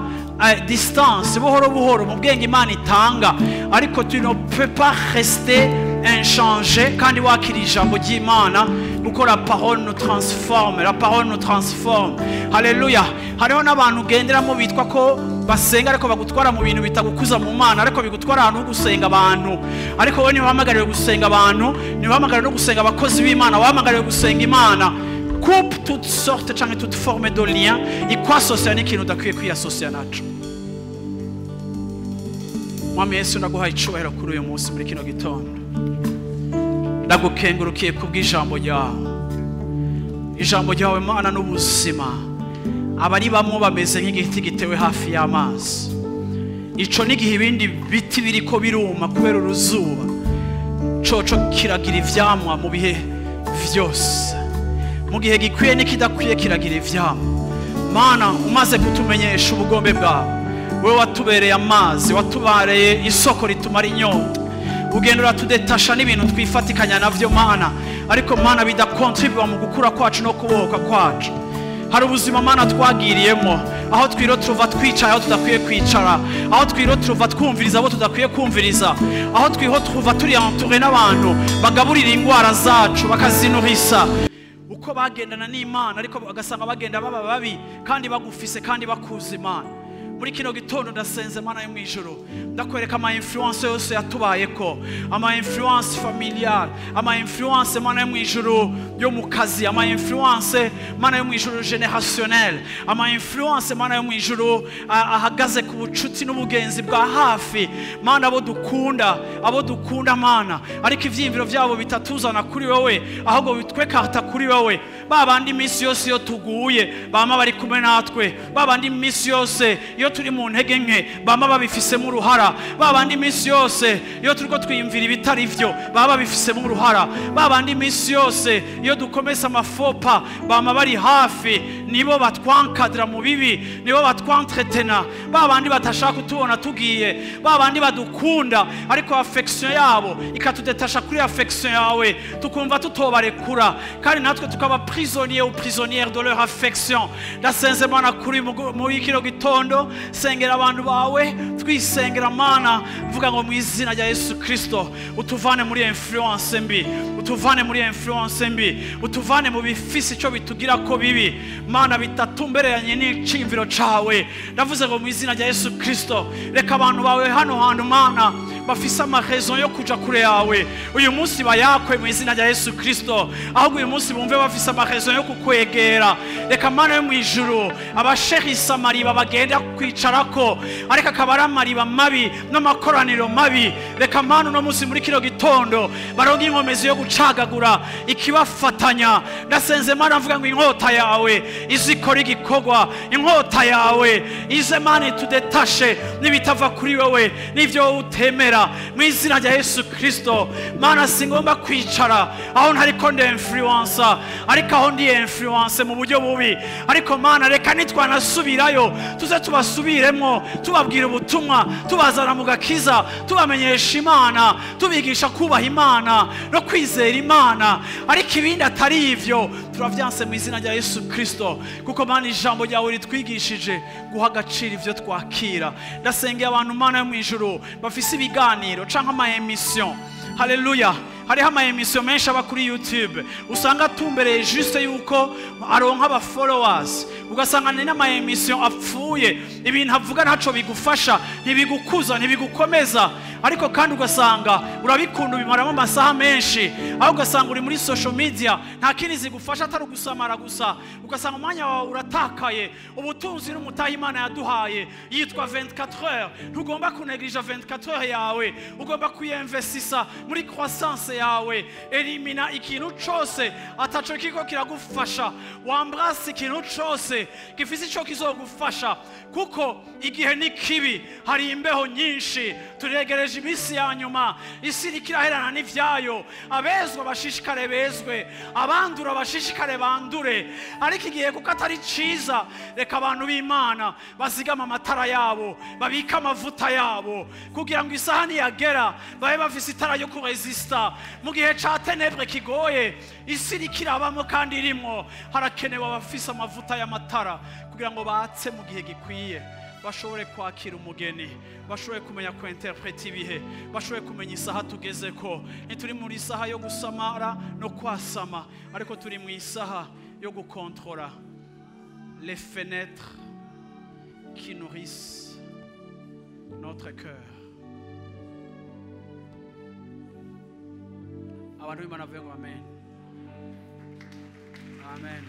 S1: distance buhoro buhoro mu bwenge Imana itanga. Ariko tu ne peux pas rester inchangé kandi wakira ijambo ry'Imana, kuko la parole nous transforme, la parole nous transforme. Haleluya, hariho n'abantu ugenderamo bitwa ko basenga ariko bagutwara mu bintu bitagukuza mu Mana, ariko bigutwara ahantu ho gusenga abantu. Ariko wowe ntiwahamagariwe gusenga abantu, ntiwahamagariwe no gusenga abakozi b'Imana, wahamagariwe gusenga Imana. Coupe toute sorte canke toute forme de lien ikwasosia n'ikintu udakwiye kwiyasosia naco. Mwami Yesu, ndaguhaye icubahiro kuri uyu munsi muri kino gitondo. Ndagukengurukiye kubw'ijambo ryawe. Ijambo ryawe Mana n'ubuzima. Abari bamwe bameze nk'igiti gitewe hafi y'amazi. Ico n'igihe ibindi biti biriko biruma kubera uruzuba, coco kiragira ivyamwa mu bihe vyose. Mu gihe gikwiye n'ikidakwiye kiragira ivyamwa. Mana, umaze kutumenyesha ubugombe bwawe, wewe watubereye amazi, watubareye isoko ritumara inyota, ugenda uratudetasha n'ibintu twifatikanya navyo Mana, ariko Mana bidakontribuwa mu gukura kwacu no kubohoka kwacu. Hari ubuzima Mana twagiriyemo, aho twirotuva twicaye aho tudakwiye kwicara, aho twirotuva twumviriza abo tudakwiye kumviriza, aho twirotuva turi entouré n'abantu bagaburira ingwara zacu bakazinuhisa. Uko bagendana n'Imana ariko bagasanga bagenda baba babi kandi bagufise kandi bakuza Imana. Muri kino gitondo ndasenze Mana yo mwijuru, ndakwereka ama influence yose yatubayeko, ama influence familiale, ama influence Mana yo mwijuru yo mu kazi, ama influence Mana yo mwijuru générationnelle, ama influence Mana yo mwijuru ahagaze ku bucuti n'ubugenzi bwa hafi. Mana, abo dukunda Mana, ariko ivyiyumviro vyabo bitatuzana kuri wewe, ahubwo bitwekarta kuri wewe. Babandi imisi yose iyo tuguye bama bari kumwe natwe, babandi imisi yose iyo turi mu ntege nke bama babifisemo uruhara, babandi imisi yose iyo turiko twiyumvira ibitari vyo baba babifisemo uruhara, babandi imisi yose iyo dukomesa amafopa bama bari hafi, nibo batwankadra mu bibi, nibo batwantretena, babandi batashaka kutubona tugiye, babandi badukunda ariko affection yabo ikatudetasha kuri affection yawe, tukumva tutobarekura, kandi natwe tukaba prisonnier ou prisonnière de leur affection. Ndasenze Mana kuri muri kino gitondo, sengera abantu bawe, twisengera Mana, mvuga ngo mu izina rya Yesu Kristo utuvane muri influence mbi, utuvane muri influence mbi, utuvane mu bifisi ico bitugira ko bibi Mana, bitatumbereranye n'icimviro cawe. Ndavuze ngo mu izina rya Yesu Kristo, reka abantu bawe hano hantu Mana bafise amarezo yo kuja kure yawe uyu munsi bayakwe mu izina rya Yesu Kristo, ahubwo uyu munsi bumve bafise amarezo yo kukwegera. Reka Mana yo mwijuru abasherisa amariba bagenda kwicarako, ariko akaba ari amariba mabi n'amakoraniro mabi. Reka Mana uno munsi muri kino gitondo baronke inkomezi yo gucagagura ikibafatanya. Ndasenze Mana mvuga ngo inkota yawe izikora igikorwa, inkota yawe ize Mana itudetashe n'ibitava kuri wewe n'ivyo utemera mu izina rya Yesu Kristo. Mana, singomba kwicara aho ntariko ndi influence, ariko aho ndi influence mu buryo bubi, ariko Mana reka nitwanasubirayo tuze tubasubiremo, tubabwira ubutumwa, tubazana mu gakiza, tubamenyesha Imana, tubigisha kubaha Imana no kwizera Imana, ariko ibindi atari ivyo turavyanse mu izina rya Yesu Kristo. Kuko Mana ijambo ryawe ritwigishije guha agaciro ivyo twakira. Ndasengeye abantu Mana yo mwijuru bafise ibiganiro canke ama emission. Haleluya. Hariho ama emission menshi aba kuri YouTube usanga atumbereye juste yuko aronka aba followers, ugasanga ni n'ama emission apfuye, ibintu avuga ntaco bigufasha, ntibigukuza, ntibigukomeza, ariko kandi ugasanga urabikunda ubimaramo amasaha menshi, aho ugasanga uri muri social media nta kindi zigufasha atari ugusamara gusa, ugasanga umwanya wawe uratakaye. Ubutunzi n'umutahe Imana yaduhaye yitwa 24 heures, ntugomba kunegirija 24 heures yawe, ugomba kuyinvestisa muri croissance yawe. Elimina ikintu cose ataco kiko kiragufasha, wambrase ikintu cose gifise ico kizogufasha, kuko igihe ni kibi, hari imbeho nyinshi, turegereje imisi ya nyuma, isi iriko iraherana n'ivyayo. Abezwa bashishikare bezwe, abandura bashishikare bandure, ariko igihe kuko atari ciza, reka abantu b'Imana bazigama amatara yabo, babike amavuta yabo, kugira ngo isaha niyagera babe bafise itara yo kuresista mu gihe ca tenebre kigoye isi iriko irabamwo kandi irimwo. Harakenewe abafise amavuta y'amatara kugira ngo batse mu gihe gikwiye, bashobore kwakira umugeni, bashobore kumenya kuinterpreta ibihe, bashobore kumenya isaha tugezeko. Ntituri muri isaha yo gusamara no kwasama, ariko turi mu isaha yo gukontrola les fenêtres qui nourrissent notre cœur. Abantu b'Imana bavuge ngo amen. Amen.